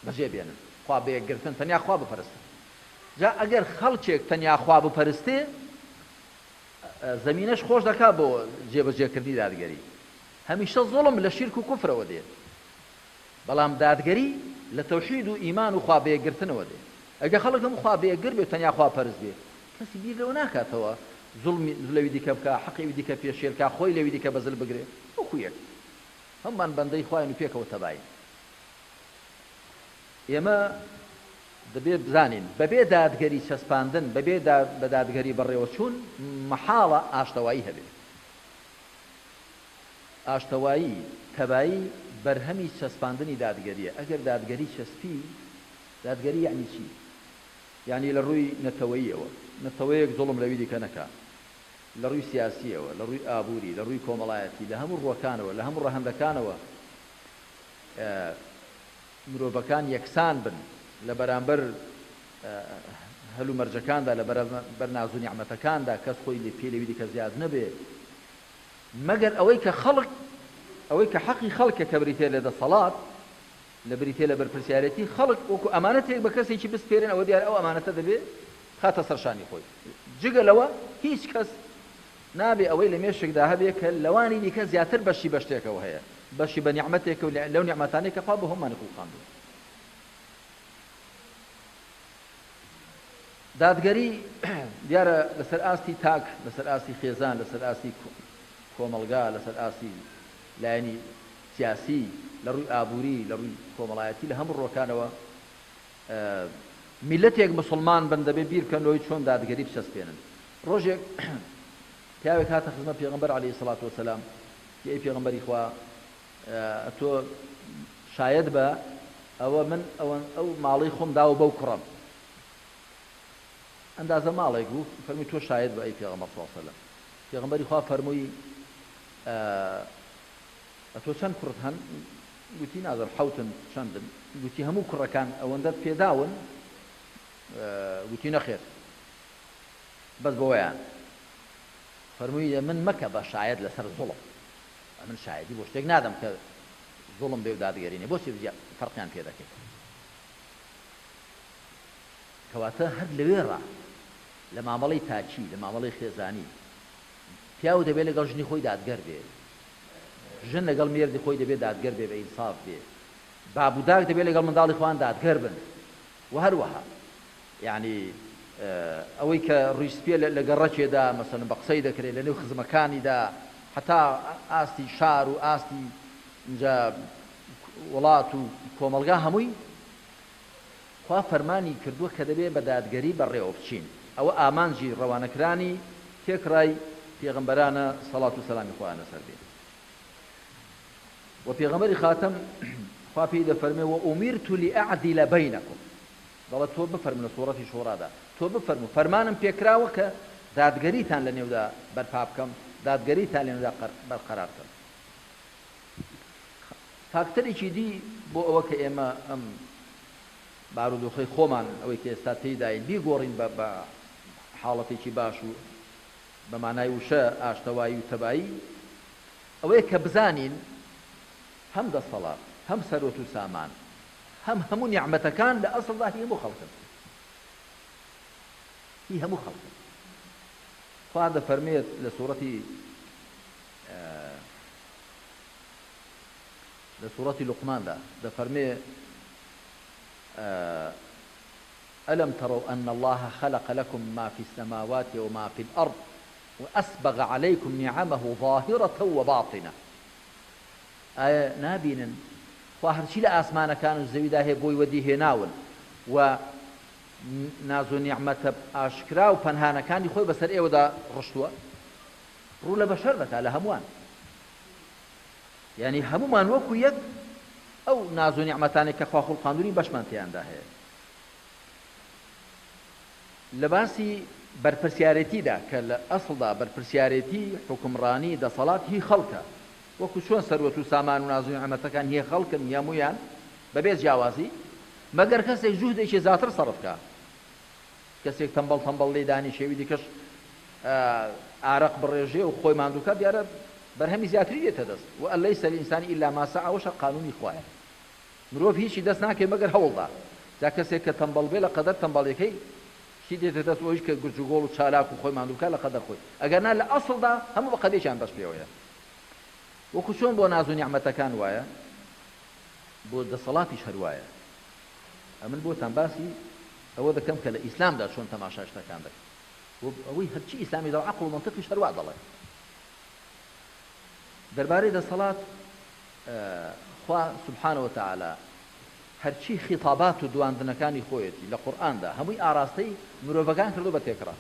بەجێ بێنن خوا بەیەکگرتن تەنیا خوا بپەرستن جا ئەگەر خەڵکێک تەنیا خوا بپەرستێ زەمینەش خۆش دەکا بۆ جێبەجێکردنی دادگەری هەمیشە زوڵم لە شیرک و کوفرەوە دێ بەڵام دادگەری لە تەوحید و ئیمان و خوا بەیەکگرتنەوە دێ ئەگەر خەڵک هەموو خوا بەیەکگر بێ تەنیا خوا پەرست بێ کەسی بیر لەوە ناکاتەوە زوڵمی لەوی دیکە بکا، حەقی ئەوی دیکە پێشێل کا، خۆی لەوی دیکە بە زل بگرێ. وەکو یەک هەموومان بەندەی خواین و پێکەوە تەباین. ئێمە دەبێ بزانین بەبێ دادگەری چەسپاندن، بەبێ بە دادگەری بەڕێوەچوون مەحاڵە ئاشتەوایی هەبێ. ئاشتەوایی، تەبایی بەرهەمی چەسپاندنی دادگەرییە. ئەگەر دادگەری چەسپی، دادگەری یەعنی چی؟ یانی لە ڕووی نەتەوەییەوە نەتەوەیەک زوڵم لەوی دیکە نەکا، لە ڕووی سیاسییەوە، لە ڕووی ئابووری، لە ڕووی کۆمەڵایەتی، لە هەموو ڕووەکانەوە، لە هەموو ڕەهەندەکانەوە مرۆڤەکان یەکسان بن لە بەرامبەر هەلومەرجەکاندا، لە بەرامبەر ناز و نیعمەتەکاندا کەس خۆی لێ پێ لەوی دیکە زیاد نەبێ، مەگەر ئەوەی کە خەڵک، ئەوەی کە حەقی خەڵکە کە بریتییە لە دەسەڵات، لە بریتیە لە بەرپرسیارێتی خەڵک وەکو ئەمانەتێک بە کەسێکی بسپێرن ئەوە دیارە ئەو ئەمانەتە دەبێ بخاتە سەر شانی خۆی جگە لەوە هیچ کەس نابێ ئەوەی لە مێشکدا هەبێ کە لەوانی دیکە زیاتر بەشی بە شتێکەوە هەیە بەشی بە نیعمەتێکە و لەو نیعمەتانەی کە خوا بۆ هەموومانی خوڵقاندووە. دادگەری دیارە لەسەر ئاستی تاک، لەسەر ئاستی خێزان، لەسەر ئاستی کۆمەڵگا، لەسەر ئاستی لایەنی سیاسی، لە ڕووی ئابووری، لە ڕووی کۆمەڵایەتی، لە هەموو ڕووەکانەوە میللەتێک موسڵمان بن دەبێ بیر بکەن لەوەی چۆن دادگەری بچەسپێنن. ڕۆژێک پیاوێک هاتە خزمەت پێغەمبەر عەلەیهی سڵات وەسەلام، وتی ئەی پێغەمبەری خوا ئەتۆ شایەت بە ئەوە من ئەو ماڵەی خۆم داوە بەو کوڕەم. ئەندازە ماڵێک بوو، فەرمووی تۆ شایەت بە ئەی پێغەمبەر صلی اللە علیە وسلم. پێغەمبەری خوا فەرمووی. ئەتۆ چەند کوڕت هەن؟ گوتی نازانم حەوتن چەندن؟ گوتی هەموو کوڕەکان ئەوەندەت پێداون؟ گوتی نەخێر بەس بەوەیان. فەرمووی من مەکە بە شایەد لەسەر زوڵم، ئەمن شایەدی بۆ شتێک نادەم کە زوڵم بێ و دادگەری نیە، بۆچی فەرقیان پێ دەکەی؟ کەواتە هەر لەوێڕا لە مامەڵەی تاکی، لە مامەڵەی خێزانی، پیاو دەبێ لەگەڵ ژنی خۆی دادگەر بێ، ژن لەگەڵ مێردی خۆی دەبێ دادگەر بێ، بە ئینساف بێ، باب و داک دەبێ لەگەڵ منداڵی خۆیان دادگەر بن و هەروەها یانی ئەوەی کە ڕیش سپیە لە گەڕەکێدا مەسەلەن بە قسەی دەکرێ لە نێو خزمەکانیدا هەتا ئاستی شار و ئاستی ئینجا وڵات و کۆمەڵگا هەمووی خوا فەرمانی کردووە کە دەبێ بە دادگەری بەڕێوە بچین، ئەوە ئامانجی ڕەوانەکرانی تێکڕای پێغەمبەرانە سەڵات و سەلامی خوایان لەسەر بێ. وە پێغەمبەری خاتەم خوا پێی دەفەرموێ وأمرت لأعدل بینکم، دەڵێ تۆ بفەرموو لە سوڕەتی شوڕادا تۆ بفەرموو فەرمانم پێکراوە کە دادگەریتان لە نێودا بەرپا بکەم، دادگەریتان لە نێودا بەرقەرار کەم. فاکتەرێکی دی بۆ ئەوە کە ئێمە ئەم بارودۆخەی خۆمان ئەوەی کە ئێستا تێیداین بیگۆڕین بە بە حاڵەتێکی باش و بە مانای وشە ئاشتەوایی و تەبایی ئەوەیە کە بزانین هەم دەسەڵات هەم سەروەت و سامان هەم هەموو نیعمەتەکان لە ئەسڵدا هی هەموو خەڵکن هی هەموو خەڵکن خوا دەفەرمێت لە سوڕەتی لە سوڕەتی لوقماندا دەفەرمێ ألم تروا أن الله خلق لكم ما في السماوات وما في الأرض وأسبغ عليكم نعمه ظاهرة وباطنة ئایا نابینن خوا هەرچی لە ئاسمانەکان و زەویدا هەیە بۆی وەدی هێناون و ناز و نیعمەتە ئاشکرا و پەنهانەکانی خۆی بەسەر ئێوەدا ڕشتووە ڕوو لە بەشەر دەکا لە هەمووان یانی هەموومان وەکو یەک ئەو ناز و نیعمەتانەی کە خوا خوڵقاندونی بەشمان تێیاندا هەیە. لە باسی بەرپرسیارێتیدا کە لە ئەسڵدا بەرپرسیارێتی حوکمڕانی دەسەڵات هی خەڵکە وەکو چۆن سەروەت و سامان و ناز و نیعمەتەکان هی خەڵکن هەموویان بەبێ جیاوازی مەگەر کەسێک جوهدێکی زیاتر سەرف کا کەسێک تەمبەڵ تەمبەڵ لێی دانیشێ ئەوی دیکەش ئارەق بڕێژێ و خۆی ماندوو کا دیارە بەرهەمی زیاتری دێتە دەست وان لیس للانسان الا ما سعی ئەوەش هەر قانونی خوایە مرۆڤ هیچی دەست ناکەوێ مەگەر هەوڵدا جا کەسێک کە تەمبەڵ بێ لە قەدەر تەمبەڵیەکەی شتی دێتە دەست ئەویش کە گرجوگۆڵ و چالاک و خۆی ماندوو بکا لە قەدەر خۆی ئەگەر نا لە ئەسڵدا هەموو بە قەدێکیان بەس پێوەیە وەکو چۆن بۆ ناز و نیعمەتەکان وایە بۆ دەسەڵاتیش هەر وایە ئەمن بۆتان باسی ئەوە دەکەم کە لە ئیسلامدا چۆن تەماشای شتەکان دەکەن و ئەوەی هەرچی ئیسلامی دەڵێ عەقڵ و مەنتقیش هەروا دەڵێ. دەربارەی دەسەڵات خوا سبحانە وتعالی هەرچی خیتابات و دواندنەکانی خۆیەتی لە قورئاندا هەمووی ئاراستەی مرۆڤەکان کردووە بە تێکڕا.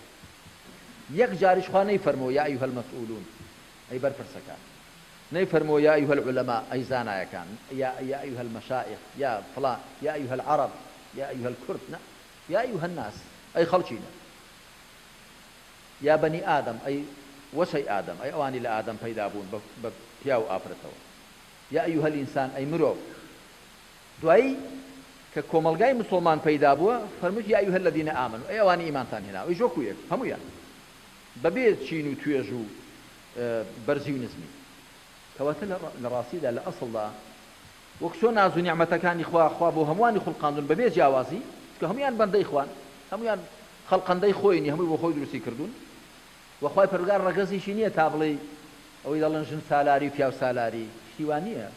یەک جاریش خوا نەیفەرمووە یا ایها المسئولون ئەی بەرپرسەکان. نەیفەرمووە یا ایها العلماء ئەی زانایەکان، یا یا ایها المشایخ یا فڵان، یا ایها العرب، یا ایها الکورد، نا، یا ایها الناس ئەی خەڵکینە، یا بنی آدم ئەی وەچەی ئادەم، ئەی ئەوانی لە ئادەم پەیدا بوون بە پیاو و ئافرەتەوە، یا ایها الانسان ئەی مرۆڤ. دوایی کە کۆمەڵگای مسوڵمان پەیدا بووە فەرمووی یا ایها الذین آمنوا ئەی ئەوانی ئیمانتان هێناوە، ئەویش وەکو یەک هەموویان بەبێ چین و توێژ و بەرزی و نزمی. کەواتە لە ڕاستیدا لە ئەسڵدا وەک چۆن ناز و نیعمەتەکانی خوا خوا بۆ هەمووانی خوڵقاندوون بەبێ جیاوازی، چونکە هەموویان بەندەی خوان، هەموویان خەڵقەندەی خۆینی، هەمووی بۆ خۆی دروستی کردوون و خوای پەروەردگار ڕەگەزیشی نییە تا بڵێی ئەوەی دەڵێن ژن سالاری و پیاو سالاری، شتی وا نییە.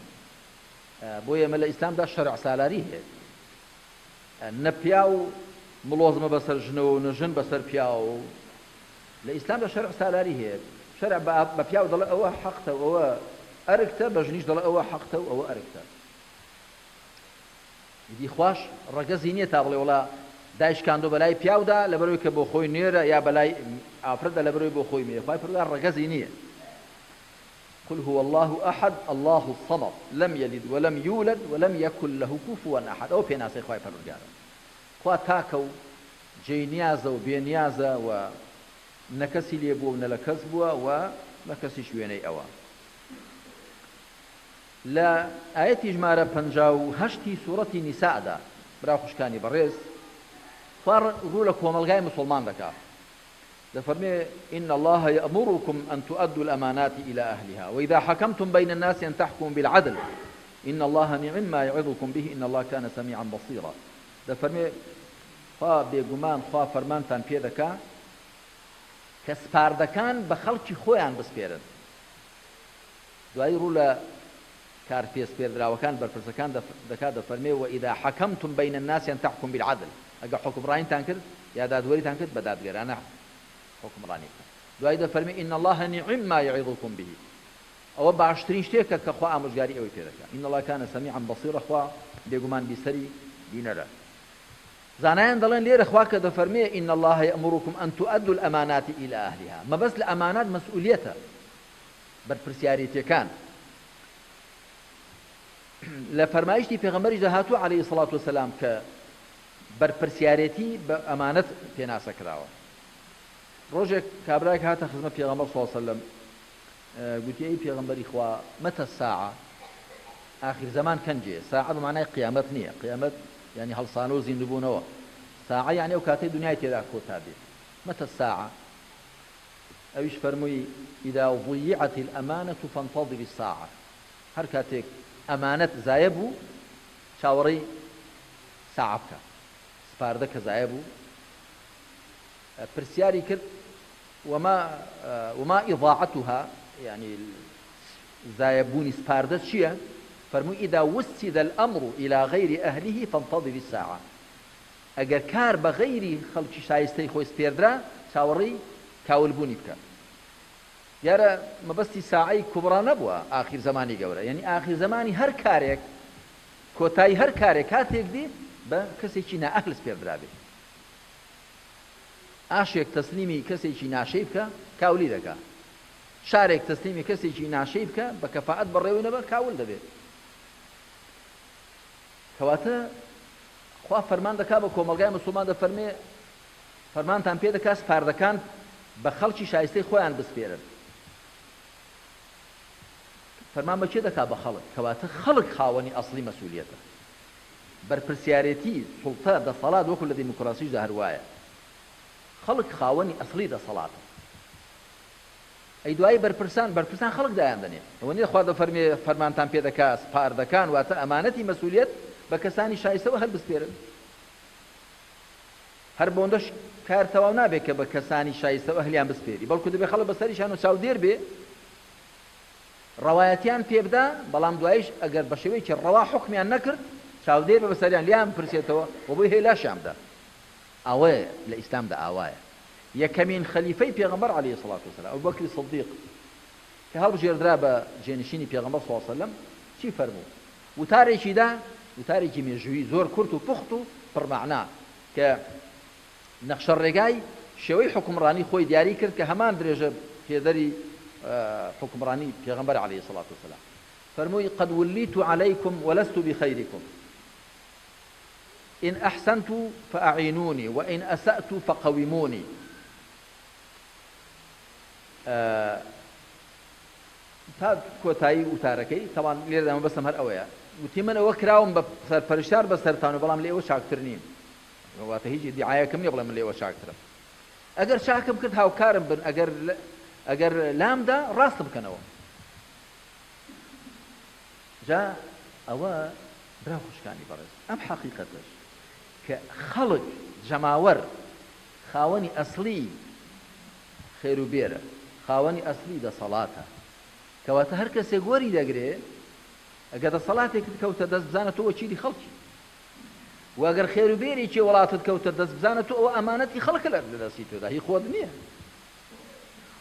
بۆیە ئێمە لە ئیسلامدا شەرع سالاری هەیە. نە پیاو مڵۆزمە بەسەر ژنەوە و نە ژن بەسەر پیاوەوە و لە ئیسلامدا شەرع سالاری هەیە، شەرع بە پیاو دەڵێ ئەوە حەقتە و ئەوە ئەرکتە، بە ژنیش دەڵێ ئەوە حەقتە و ئەوە ئەرکتە. ئیدی خواش ڕەگەزی نییە تا بڵێ وەڵا دایشکاندوە بەلای پیاودا لەبەرئەوەی کە بۆ خۆی نێرە یا بەلای ئافرەتدا لەبەرئەوەی بۆ خۆی مێیە، خوای پەروەردگار ڕەگەزی نییە. قل هو اللە احد اللە الصمد لم یلد ولم یولد ولم یکن له کفوا احد ئەوە پێناسەی خوای پەروەردگارە. خوا تاکە و جێی نیازە و بێ نیازە و نە کەسی لێ بووە و نە لە کەس بووە و نە کەسیش وێنەی ئەوە. لە ئایەتی ژمارە 58 ی سوڕەتی نیساءدا برا خوشکانی بەڕێز خوا ڕوو لە کۆمەڵگای موسوڵمان دەکا دەفەرمێ، ان اللە یامرکم ان تؤدوا الامانات الی اهلها واذا حکمتم بین الناس ان تحکموا بالعدل ان اللە نعم ما یعظکم به ان اللە کان سمیعا بصیرا. دەفەرمێ، خوا بێگومان خوا فەرمانتان پێ دەکا کە سپاردەکان بە خەڵکی خۆیان بسپێرن. دوایی ڕوو لە کارپێسپێردراوەکان، بەرپرسەکان، دەکات دەفەرمێ، وإذا حکمتم بین الناس ان تحکموا بالعدل، ئەگەر حوکمڕانیتان کرد یا دادوەریتان کرد بە دادگەرانە حوکمڕانی بکەن. دوایی دەفەرمێ، ان اللە نعم ما یعظکم به، ئەوە باشترین شتێکە کە خوا ئامۆژگاری ئێوەی پێ دەکات، ان اللە کان سمیعا بصیرا، خوا بێگومان بیسەری بینەرە. زانایان دەڵێن لێرە خوا کە دەفەرمێ، ان اللە یامرکم ان تؤدوا الامانات الی اهلها، مەبەست لە ئەمانات مەسئولیەتە، بەرپرسیارێتیەکان. لە فەرمایشتی پێغەمبەریشدا هاتووە علیە الصلوة والسلام کە بەرپرسیارێتی بە ئەمانەت پێناسە کراوە. ڕۆژێک کابرایەک هاتە خزمەت پێغەمبەر صلی اللە علیە وسلم گوتی ئەی پێغەمبەری خوا متى الساعە ئاخیر زەمان کەنجێ؟ ساعە بە مانای قیامەت نییە، قیامەت یانی هەڵسانەوە و زیندووبوونەوە، ساعە یانی ئەو کاتەی دنیای تێدا کۆتا دێت. متى الساعە؟ ئەویش فەرمووی، اذا ضیعت الامانە فانتظر الساعە، هەر کاتێک ئەمانەت زایە بوو چاوەڕێی ساعە بکە، سپاردە کە زایە بوو. پرسیاری کرد، وما وما اضاعتها، یانی زایە بوونی سپاردە چییە؟ فەرمووی، اذا وسد الامر الی غیر اهله فانتظر الساعە، ئەگەر کار بە غەیری خەڵکی شایستەی خۆی سپێردرا چاوەڕێی کاول بوونی بکە. دیارە مەبەستی ساعەی کوبڕا نەبووە ئاخیر زەمانی گەورە، یەنی ئاخیر زەمانی هەر کارێک، کۆتایی هەر کارێک کاتێک دێ بە کەسێکی نائەهل سپێردرابێ. ئاشێک تەسلیمی کەسێکی ناشەی بکە کاولی دەکا. شارێک تەسلیمی کەسێکی ناشەی بکە بە کەفائەت بەڕێوەی نەبا کاول دەبێ. کەواتە خوا فەرمان دەکا بە کۆمەڵگای موسڵمان دەفەرمێ فەرمانتان پێ دەکا سپاردەکان بە خەڵکی شایستەی خۆیان بسپێرن. فەرمان بە کێ دەکا؟ بە خەڵک. کەواتە خەڵک خاوەنی ئەسڵی مەسئولیەتە. بەرپرسیارێتی، سوڵتە، دەسەڵات وەکو لە دیموکراسیشدا هەر وایە. خەڵک خاوەنی ئەسڵی دەسەڵاتە. ئەی دوایی بەرپرسان، بەرپرسان خەڵک دایان دەنێ. ئەوە نیە خوا دەفەرموێ فەرمانتان پێ دەکا سپاردەکان واتە ئەمانەتی مەسئولیەت بە کەسانی شایستەوە هەلبسپێرن. هەر بۆندەش کار تەواو نابێ کە بە کەسانی شایستەوە هەلیان بسپێری بەڵکو دەبێ خەڵک بەسەریشان و چاودێر بێ ڕەوایەتیان پێ بدا، بەڵام دواییش ئەگەر بە شێوەیەکی ڕەوا حوکمیان نەکرد چاودێر بێ بەسەریان لێیان بپرسێتەوە و بۆی هەیە لاشیان بدا. ئاوەیە لە ئیسلامدا ئاوایە. یەکەمین خەلیفەی پێغەمبەر علیە سڵات وسلام ئەبوبەکری سدیق کە هەڵبژێردرا بە جێنشینی پێغەمبەر صلی اللە علیە وسلم چی فەرموو؟ وتارێکی دا، وتارێکی مێژوویی زۆر کورت و پوخت و پڕ مەعنا کە نەخشە ڕێگای شێوەی حوکمڕانی خۆی دیاری کرد کە هەمان درێژە پێدەری حوکمڕانی پێغەمبەر علیە سڵات وسلام فەرمووی قد ولیت علیکم ولست بخیرکم ان احسنت فاعینونی وان اسات فقومونی تا کۆتایی وتارەکەی، تەبعەن لێرەدا مەبەستم هەر ئەوەیە، وتی من ئەوە کراوم بە سەرپەرشتیار بەسەرتان و بەڵام لە ئێوە چاکتر نیم، واتە هیچ ئیدیعایەکم نییە بڵێم من لە ئێوە چاکترم، ئەگەر چاکم کرد هاوکارم بن، ئەگەر ئەگەر لامدا ڕاستم بکەنەوە. جا ئەوە برا و خوشکانی بەڕێز ئەم حەقیقەتەش کە خەڵک، جەماوەر، خاوەنی ئەسڵی خێروبێرە، خاوەنی ئەسڵی دەسەڵاتە، کەواتە هەر کەسێک وەری دەگرێ، ئەگەر دەسەڵاتێکت کەوتە دەست بزانە تۆ وەکیلی خەڵکی و ئەگەر خێروبێرێکی وڵاتت کەوتە دەست بزانە تۆ ئەوە ئەمانەتی خەڵکە لە دەستی تۆدا، هی خۆت نییە.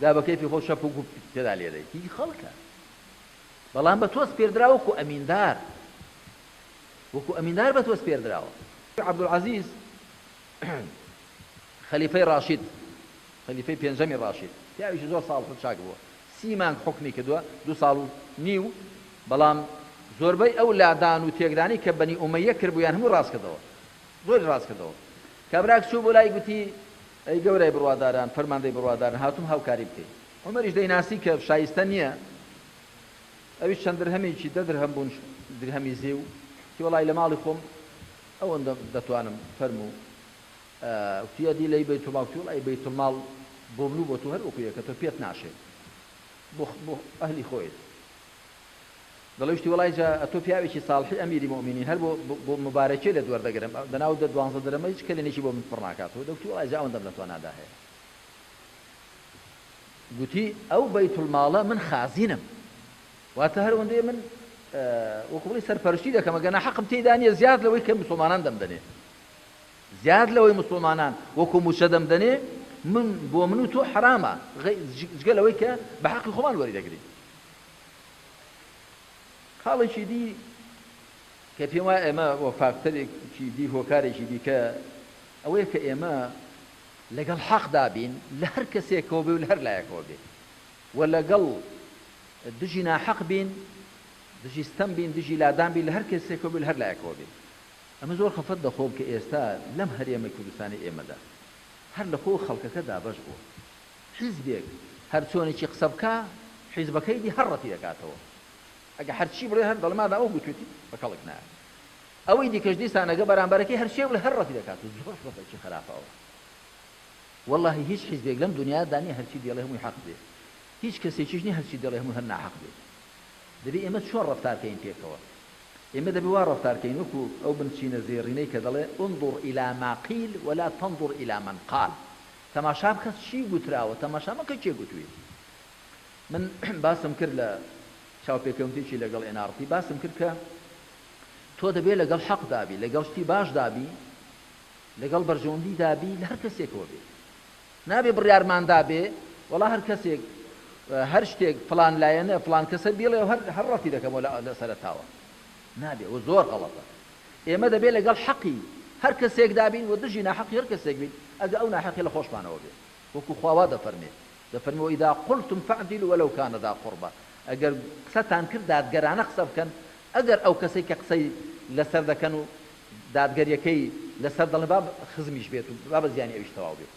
جا بە کەیفی خۆت شەپ و گوپ تێدا لێدەی، هی خەڵکە. بەڵام بە تۆ سپێردراوە وەکو ئەمیندار، وەکو ئەمیندار بە تۆ سپێردراوە. عەبدولعەزیز خەلیفەی ڕاشید، خەلیفەی پێنجەمی ڕاشید، پیاوێکی زۆر ساڵح و چاک بووە، 30 مانگ حوکمی کردووە، دوو ساڵ و نیو، بەڵام زۆربەی ئەو لادان و تێکدانەی کە بەنی ئومەیە کردبوویان هەمووی ڕاست کردەوە، زۆری ڕاست کردەوە. کابراک چوو بۆ لای گوتی، ئەی گەورەی بڕواداران، فەرماندەی بڕواداران، هاتووم هاوکاری بکەی. عومەریش دەیناسی کە شایستە نییە. ئەویش چەند درهەمێکی، دە درهەم بوون درهەمی زێو، وتی وەڵای لە ماڵی خۆم ئەوەندە دەتوانم، فەرموو. وتی ئەدی لەی بەیتوڵماڵ؟ وتی وەڵای بەیتوڵماڵ بۆ من و بۆ تۆ هەر وەکو یەکە، تۆ پێت ناشێ، بۆ بۆ ئەهلی خۆیەتی. دەڵێ وتی وەڵای جا ئەتۆ پیاوێکی ساڵحی ئەمیری موئمینین هەر بۆ بۆ موبارەکیە لێت وەردەگرم، دەناو دە دوانزە درهەمە هیچ کەلێنێکی بۆ من پڕ ناکاتەوە، دەوتی وەڵای جا ئەوەندەم لە توانادا هەیە. گوتی، ئەو بەیتولماڵە من خازینم، واتە هەر ئەوەندەیە من وەکو بڵێی سەرپەرشتی دەکەم، ئەگەرنا حەقم تێیدا نییە زیاد لەوەی کە موسڵمانان دەمدەنێ، زیاد لەوەی موسڵمانان وەکو مووچە دەمدەنێ، من بۆ من و تۆ حەرامە، جگە لەوەی کە بە حەقی خۆمان وەریدەگرین. خاڵێکی دی کە پێم وایە ئێمە و فاکتەرێکی دی، هۆکارێکی دیکە ئەوەیە کە ئێمە لەگەڵ حەقدا بین لە هەر کەسێکەوە بێ و لە هەر لایەکەوە بێ و لەگەڵ دژی ناحەق بین، دژی ستەم بین، دژی لادان بین لە هەر کەسێکەوە بێ و لە هەر لایەکەوە بێ. ئەمە زۆر خەفەت دەخۆم کە ئێستا لەم هەرێمەی کوردستانی ئێمەدا هەر لە خۆ خەڵکەکە دابەش بووە. حیزبێک هەر چۆنێکی قسە بکا حیزبەکەی دی هەر ڕەتی دەکاتەوە. ئەگە هەرچی بڵێ هەر دەڵێ مادام ئەو گوتوێتی بە کەڵک نایە. ئەوەی دیکەش دیسان ئەگە بەرامبەرەکەی هەرچیەک بڵێ هەر ڕەتی دەکات و زۆر وەزعێکی خەراپە ئەوە. وەڵاهی هیچ حیزبێک لەم دونیادا نیە هەرچی دەیڵێ هەمووی حەق بێ. هیچ کەسێکیش نیە هەرچی دەڵێ هەمووی هەر ناحەق بێ. دەبێ ئێمە چۆن ڕەفتار کەین پێکەوە؟ ئێمە دەبێ وا ڕەفتار کەین وەکو ئەو بنچینە زێڕینەی کە دەڵێ انظر الی ما قیل ولا تنظر الی من قال. تەماشا بکە چی گوتراوە تەماشا مەکە کێ گوتویەتی. من باسم کرد لە چاوپێکەوتێکی لەگەڵ NRT باسم کرد کە تۆ دەبێ لەگەڵ حەقدا بی، لەگەڵ شتی باشدا بی، لەگەڵ بەرژەوەندیدا بی، لە هەر کەسێکەوە بێ. نابێ بڕیارمان دابێ وەڵا هەر کەسێک هەر شتێک فڵان لایەنە فڵان کەسە بیڵێ و هەر هەر ڕەتی دەکەمەوە لە لە سەرەتاوە. نابێ ئەوە زۆر غەڵەتە. ئێمە دەبێ لەگەڵ حەقی هەر کەسێکدا بین و دژی ناحەقی هەر کەسێک بین، ئەگە ئەو ناحەقی لە خۆشمانەوە بێ. وەکوو خوا وا دەفەرمێ. دەفەرمێ، وإذا قلتم فاعدلوا ولو کان ذا قربی، ئەگەر قسەتان کرد دادگەرانە قسە بکەن، ئەگەر ئەو کەسەی کە قسەی لەسەر دەکەن و دادگەریەکەی لەسەر دەڵێن با خزمیش بێت و با بە زیانی ئەویش تەواو بێت.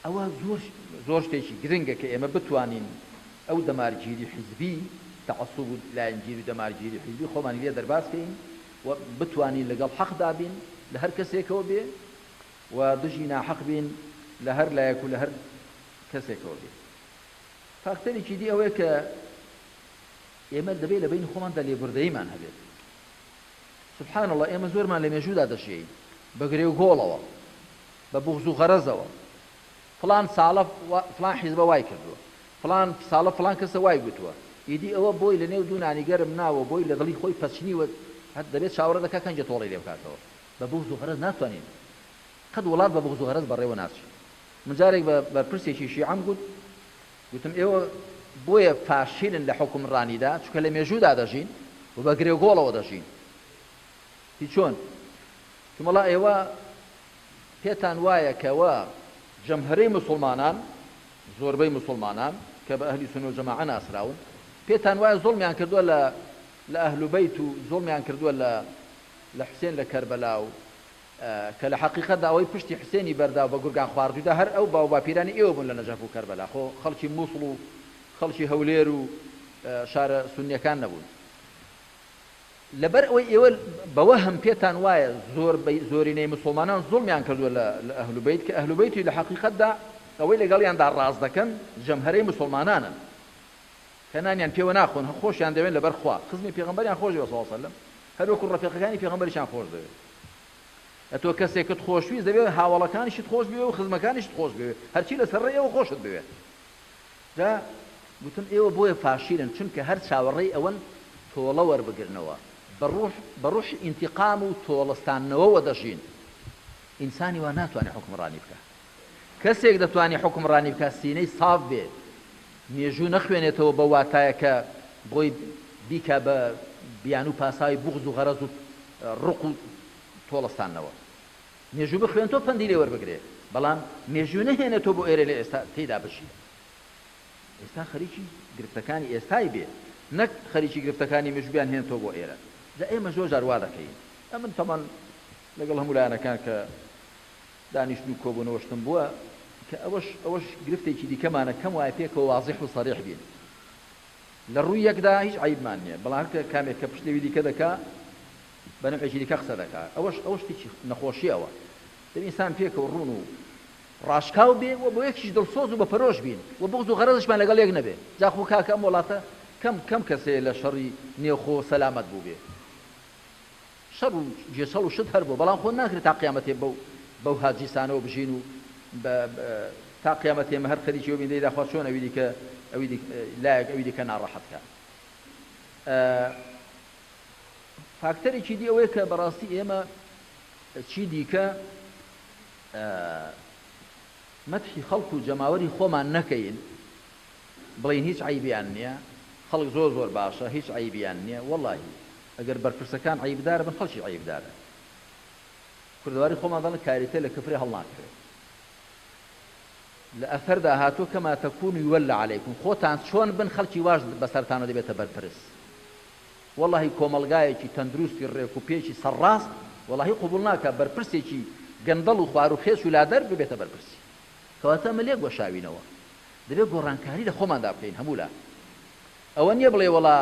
ئەوە زۆر زۆر شتێکی گرنگە کە ئێمە بتوانین ئەو دەمارگیری حیزبی، تەعەسوب و لایەنگیری و دەمارگیری حیزبی خۆمانی لێ دەرباز کەین و بتوانین لەگەڵ حەقدا بین لە هەر کەسێکەوە بێ و دژی ناحەق بین لە هەر لایەک و لە هەر کەسێکەوە بێ. فاکتەرێکی دی ئەوەیە کە ئێمە دەبێت لە بەینی خۆماندا لێبوردەییمان هەبێت. سبحان اللە ئێمە زۆرمان لە مێژوودا دەژیەین بە گرێ و گۆڵەوە، بە بوغز و غەرەزەوە. فڵان ساڵە فڵان حیزبە وای کردووە، فڵان ساڵە فڵان کەسە وای گوتووە. ئیدی ئەوە بۆی لە نێو دوو نانی گەرم ناوە، بۆی لە دڵی خۆی پەچنیوە، هەر دەبێت چاوەڕێ دەکا کەنگێ تۆڵەی لێ بکاتەوە. بە بوغز و غەرەز ناتوانین. قەت وڵات بە بوغز و غەرەز بەڕێوە ناچێ. من جارێک بە بەرپرسێکی شیعەم گوت، گوتم ئێوە بۆیە فاشیلن لە حوکمڕانیدا چونکە لە مێژوودا دەژین و بە گرێوگۆڵەوە دەژین. وتی چۆن؟ وتم وەڵا ئێوە پێتان وایە کەوا جەمهەرەی موسڵمانان، زۆربەی موسڵمانان کە بە ئەهلی سوننە و جەماعە ناسراون، پێتان وایە زوڵمیان کردووە لە لە ئەهل بەیت و زوڵمیان کردووە لە لە حوسێن لە کەربەلا و کە لە حەقیقەتدا ئەوەی پشتی حوسێنی بەردا و بە گورگان خواردوویدا هەر ئەو باوباپیرانی ئێوە بوون لە نەجەف و کەربەلا، خۆ خەڵکی موسڵ و خەڵکی هەولێر و شارە سوننیەکان نەبوون. لەبەر ئەوەی ئێوە بە وەهم پێتان وایە زۆربەی زۆرینەی موسڵمانان زوڵمیان کردووە لە لە ئەهل بەیت کە ئەهل بەیتی لە حەقیقەتدا ئەوەی لەگەڵیاندا ڕاست دەکەن جەمهەرەی موسڵمانانن کە نانیان پێوە ناخۆن خۆشیان دەوێن لەبەر خوا خزمی پێغەمبەریان خۆش دەوێت صلی اللە علیە وسلم هەروەکو ڕەفیقەکانی پێغەمبەریشیان خۆش دەوێت. ئەتۆ کەسێکت خۆشویست دەبێ هاوەڵەکانیشت خۆش بوێ و خزمەکانیشت خۆش بوێ هەرچی لەسەر ڕێی ئەوە خۆشت بوێ. جا گوتم ئێوە بۆیە فاشیلن چونکە هەر چاوەڕێی ئەوەن تۆڵە وەربگرنەوە بە ڕوح بە ڕوحی ئینتیقام و تۆڵەستاندنەوەوە دەژین. ئینسانی وا ناتوانێ حوکمڕانی بکا. کەسێک دەتوانێ حوکمڕانی بکا سینەی ساف بێ مێژوو نەخوێنێتەوە بەو واتایە کە بۆی بیکا بە بیانوو پاساوی بوغز و غەرەز و ڕق و تۆڵەستاندنەوە. مێژوو بخوێنتۆ پەندی لێ وەربگرێ بەڵام مێژوو نەهێنێتۆ بۆ ئێرە لە ئێستا تێیدا بژی. ئێستا خەریکی گرفتەکانی ئێستای بێ نەک خەریکی گرفتەکانی مێژوو بیانهێنێتەوە بۆ ئێرە. جا ئێمە زۆر جار وا دەکەین. ئەمن تەبعەن لەگەڵ هەموو لایەنەکان کە دانیشتن و کۆبوونەوە شتم بووە کە ئەوەش ئەوەش گرفتێکی دیکەمانە کەم وایە پێکەوە وازیح و سەریح بین. لە ڕووی یەکدا هیچ عەیبمان نییە، بەڵام هەر کامێک کە پشت لەوی دیکە دەکا بە نەوعێکی دیکە قسە دەکا، ئەوەش ئەوە شتێکی نەخۆشییە ئەوە. دەبێ ئینسان پێکەوە ڕوون و ڕاشکاو بێ و بۆ یەکیش دڵسۆز و بە پەرۆش بین و بوغز و غەرەزشمان لەگەڵ یەک نەبێ. جا خۆ کاکە ئەم وڵاتە کەم کەم کەس هەیە لە شەڕی نێوخۆ سەلامەت بووبێ. شەڕ و گێچەڵ و شت هەر بووە، بەڵام خۆ ناکرێ تا قیامەتێ بەو بەو هاجیسانەوە بژین و بە تا قیامەت ئێمە هەر خەریکی ئەوە بین دەی داخوا چۆن ئەوی دیکە ئەوی دیکە لایەک ئەوی دیکە ناڕەحەت کا. فاکتەرێکی دی ئەوەیە کە بەڕاستی ئێمە چی دیکە مەدحی خەڵک و جەماوەری خۆمان نەکەین بڵێین هیچ عەیبیان نییە خەڵک زۆر زۆر باشە هیچ عەیبیان نییە وەڵاهی ئەگەر بەرپرسەکان عەیبدار بن خەڵکی عەیبدارە. کوردەواری خۆمان دەڵێن کاریتە لە کفرێ هەڵناکەوێ. لە ئەثەردا هاتووە کما تکونوا یولە علیکم خۆتان چۆن بن خەڵکی واش بەسەرتانەوە دەبێتە بەرپرس. وەڵاهی کۆمەڵگایەکی تەندروستی ڕێک و پێکی سەرڕاست وەڵاهی قبوڵ ناکا بەرپرسێکی گەندەڵ و خواروخێچ و لادەر ببێتە بەرپرسی. کەواتە ئەمە لێک وەشاوینەوە. دەبێت گۆڕانکاری لە خۆماندا بکەین هەموولا. ئەوە نیە بڵێی وەڵا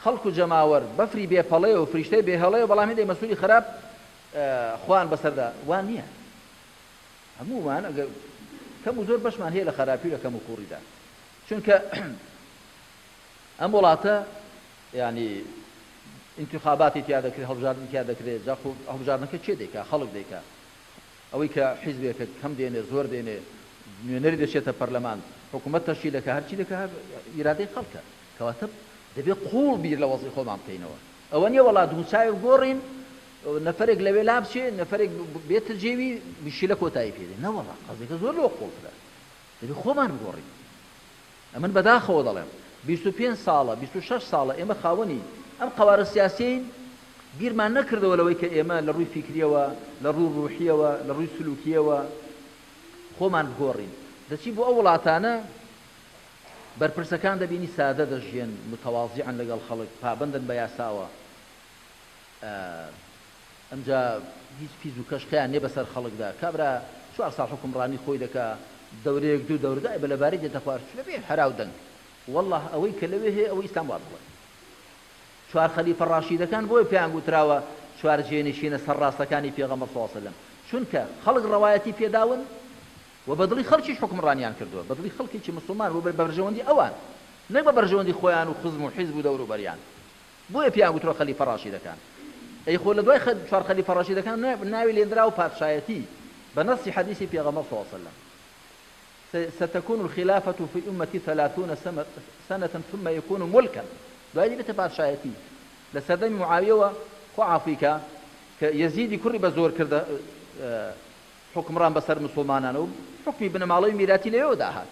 خەڵک و جەماوەر بەفری بێ پەڵەیە و فریشتەی بێ هەڵەیە بەڵام هێندێک مەسولی خراپ خۆیان بەسەردا وا نیە هەموومان ئەگەر کەم و زۆر بەشمان هەیە لە خراپی و لە کەم و کوڕیدا چونکە ئەم وڵاتە یعنی انتخاباتی تیا دەکرێت هەڵبژاردن تیا دەکرێت جا خۆ هەڵبژاردنەکە کێ دەیکا خەڵک دەیکا ئەوەی کە حیزبێکە کەم دێنێ زۆر دێنێ نوێنەری دەچێتە پەرلەمان حکوومەت تەشکیل دەکا هەرچی دەکا هەر ئیرادەی خەڵکە کەواتە دەبێ قووڵ بیر لە وەزعی خۆمان بکەینەوە ئەوە نییە وەڵا دووچاوێک گۆڕین نەفەرێک لەوێ لابچێ نەفەرێک بێتە جێوی مشکلە کۆتایی پێ دێ نەوەڵا قەزیەکە زۆر لەوە قووڵترە دەبێ خۆمان بگۆڕین ئەمن بەداخەوە دەڵێم 25 ساڵە 26 ساڵە ئێمە خاوەنی ئەم قەوارە سیاسیەین بیرمان نەکردەوە لەوەی کە ئێمە لە ڕووی فیکریەوە لە ڕووی ڕوحیەوە لە ڕووی سلوکیەوە خۆمان بگۆڕین دەچی بۆ ئەو وڵاتانە بەرپرسەکان دەبینی سادە دەژیێن متەوازیعن لەگەڵ خەڵک پابەندن بە یاساوە ئەمجا هیچ فیز و کەشخەیان نیە بەسەر خەڵکدا کابرا چوار ساڵ حوکمڕانی خۆی دەکا دەورەیەک دوو دەورە دوای بە لەباری دێتە خوار بەبێ هەرا و دەنگ واللە ئەوەی کە لەوێ هەیە ئەوەی ئیسلام وا بڵێ چوار خەلیفە ڕاشیدەکان بۆیە پێیان گوتراوە چوار جێنشینە سەرڕاستەکانی پێغەمبەر صلی اللە علیه وسلم چونکە خەڵک ڕەوایەتی پێداون و بە دڵی خەڵکیش حوکمڕانیان کردووە بە دڵی خەڵکێکی موسڵمان و بە بەرژەوەندی ئەوان نەک بە بەرژەوەندی خۆیان و خزم و حیزب و دەوروبەریان بۆیە پێیان گوترا خەلیفە ڕاشیدەکان. ئەی خۆ لە دوای چوار خەلیفە ڕاشیدەکان ناوی لێنراوە پادشایەتی بە نەصی حەدیسی پێغەمبەر صلی اللە علیە وسلم ستكون الخلافة في أمتي ثلاثون سنة ثم يكون ملكا دوای دەبێتە پادشایەتی لە سەردەمی معاویەوە خوا عافوی کا کە یەزیدی کوڕی بە زۆر کردە حوکمڕان بەسەر مسوڵمانان و حوکمی بنەماڵەی میراتی لەوێوە داهات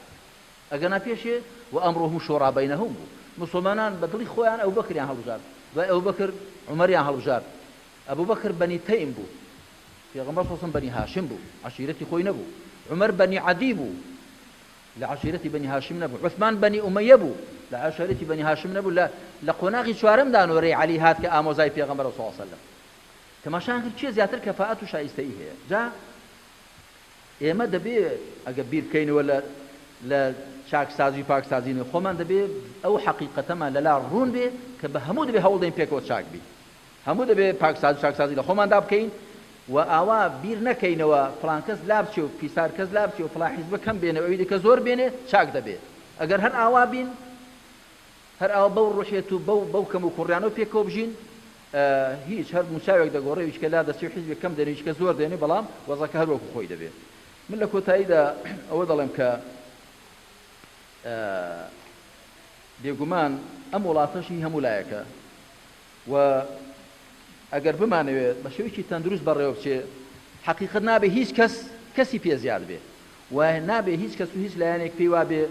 ئەگەنا پێشێ وامرهم شورا بینهم بوو موسڵمانان بە دڵی خۆیان ئەبوبەکریان هەڵبژارد دوای ئەبوبەکر عومەریان هەڵبژارد ئەبوبەکر بەنی تەیم بوو پێغەمبەر صلی اللە بەنی هاشم بوو عەشیرەتی خۆی نەبوو عومەر بەنی عەدی بوو لە عەشیرەتی بەنی هاشم نەبوو عوسمان بەنی ئومەیە بوو لە عەشیرەتی بەنی هاشم نەبوو لە لە قۆناغی چوارەمدا نۆرەی عەلی هات کە ئامۆزای پێغەمبەر صلی اللە علیه وسلم تەماشایان کرد کێ زیاتر کەفائەت و شایستەیی هەیە جا ئێمە دەبێ ئەگەر بیر بکەینەوە لە لە چاکسازی و پاکسازی نێو خۆمان دەبێ ئەو حەقیقەتەمان لەلا ڕوون بێ کە بە هەموو دەبێ هەوڵ دەین پێکەوە چاک بین هەموو دەبێ پاکسازی و چاکسازی لە خۆماندا بکەین و ئاوا بیر نەکەینەوە فڵان کەس لابچێ و فیسار کەس لابچێ و فڵان حیزبە کەم بێنێ و ئەوی دیکە زۆر بێنێ چاک دەبێ ئەگەر هەر ئاوا بین هەر ئاوا بەو ڕوحیەت و بەو بەو کەم و کوڕیانەوە پێکەوە بژین هیچ هەر موچاوێک دەگۆڕێ ویچکە لا دەچێ و حیزبێک کەم دێنێ ویچکە زۆر دێنێ بەڵام وەزعەکە هەر وەکو خۆی دەبێ من لە کۆتاییدا ئەوە دەڵێم کە بێگومان ئەم وڵاتەش هی هەموو لایەکە و ئەگەر بمانەوێ بە شێوەیەکی تەندروست بەڕێوە بچێ حەقیقەت نابێ هیچ کەس کەسی پێ زیاد بێ و نابێ هیچ کەس و هیچ لایەنێک پێی وابێ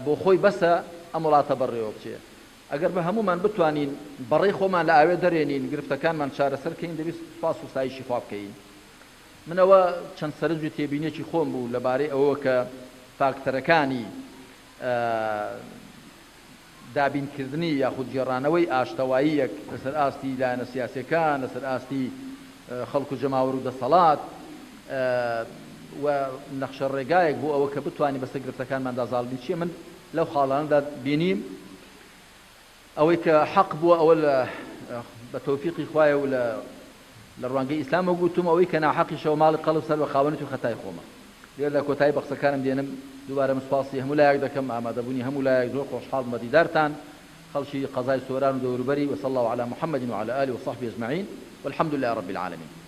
بۆ خۆی بەسە ئەم وڵاتە بەڕێوە بچێ. ئەگەر بە هەموومان بتوانین بەڕەی خۆمان لە ئاوێ دەرێنین، گرفتەکانمان چارەسەر کەین، دەبێ سوپاس و ستایشی خوا بکەین. من ئەوە چەند سەرنج و تێبینیەکی خۆم بوو لە بارەی ئەوەوە کە فاکتەرەکانی دابینکردنی یاخود گێڕانەوەی ئاشتەواییەک لەسەر ئاستی لایەنە سیاسیەکان، لەسەر ئاستی خەڵک و جەماوەر و دەسەڵات و نەخشە ڕێگایەک بۆ ئەوە کە بتوانین بەسەر گرفتەکانماندا زاڵ بین چیە من لەو خاڵانەدا بینیم. ئەوەی کە حەق بووە ئەوە لە بە تەوفیقی خوایە و لە لە ڕوانگەی ئیسلامەوە گوتوم، ئەوەی کە ناحەقیشەوە ماڵی قەڵب سەر بە خاوەنیت و خەتای خۆمە. لێرەدا کۆتایی بە قسەکانم دێنم، دووبارە من سوپاسی هەموو لایەک دەکەم، ئامادەبوونی هەموو لایەک، زۆر خۆشحاڵ بووم بە دیدارتان، خەڵکی قەزای سۆران و دەوروبەری، وصلی اللە علی محمد وعلی آله وصحبه اجمعین، والحمد للە رب العالمین.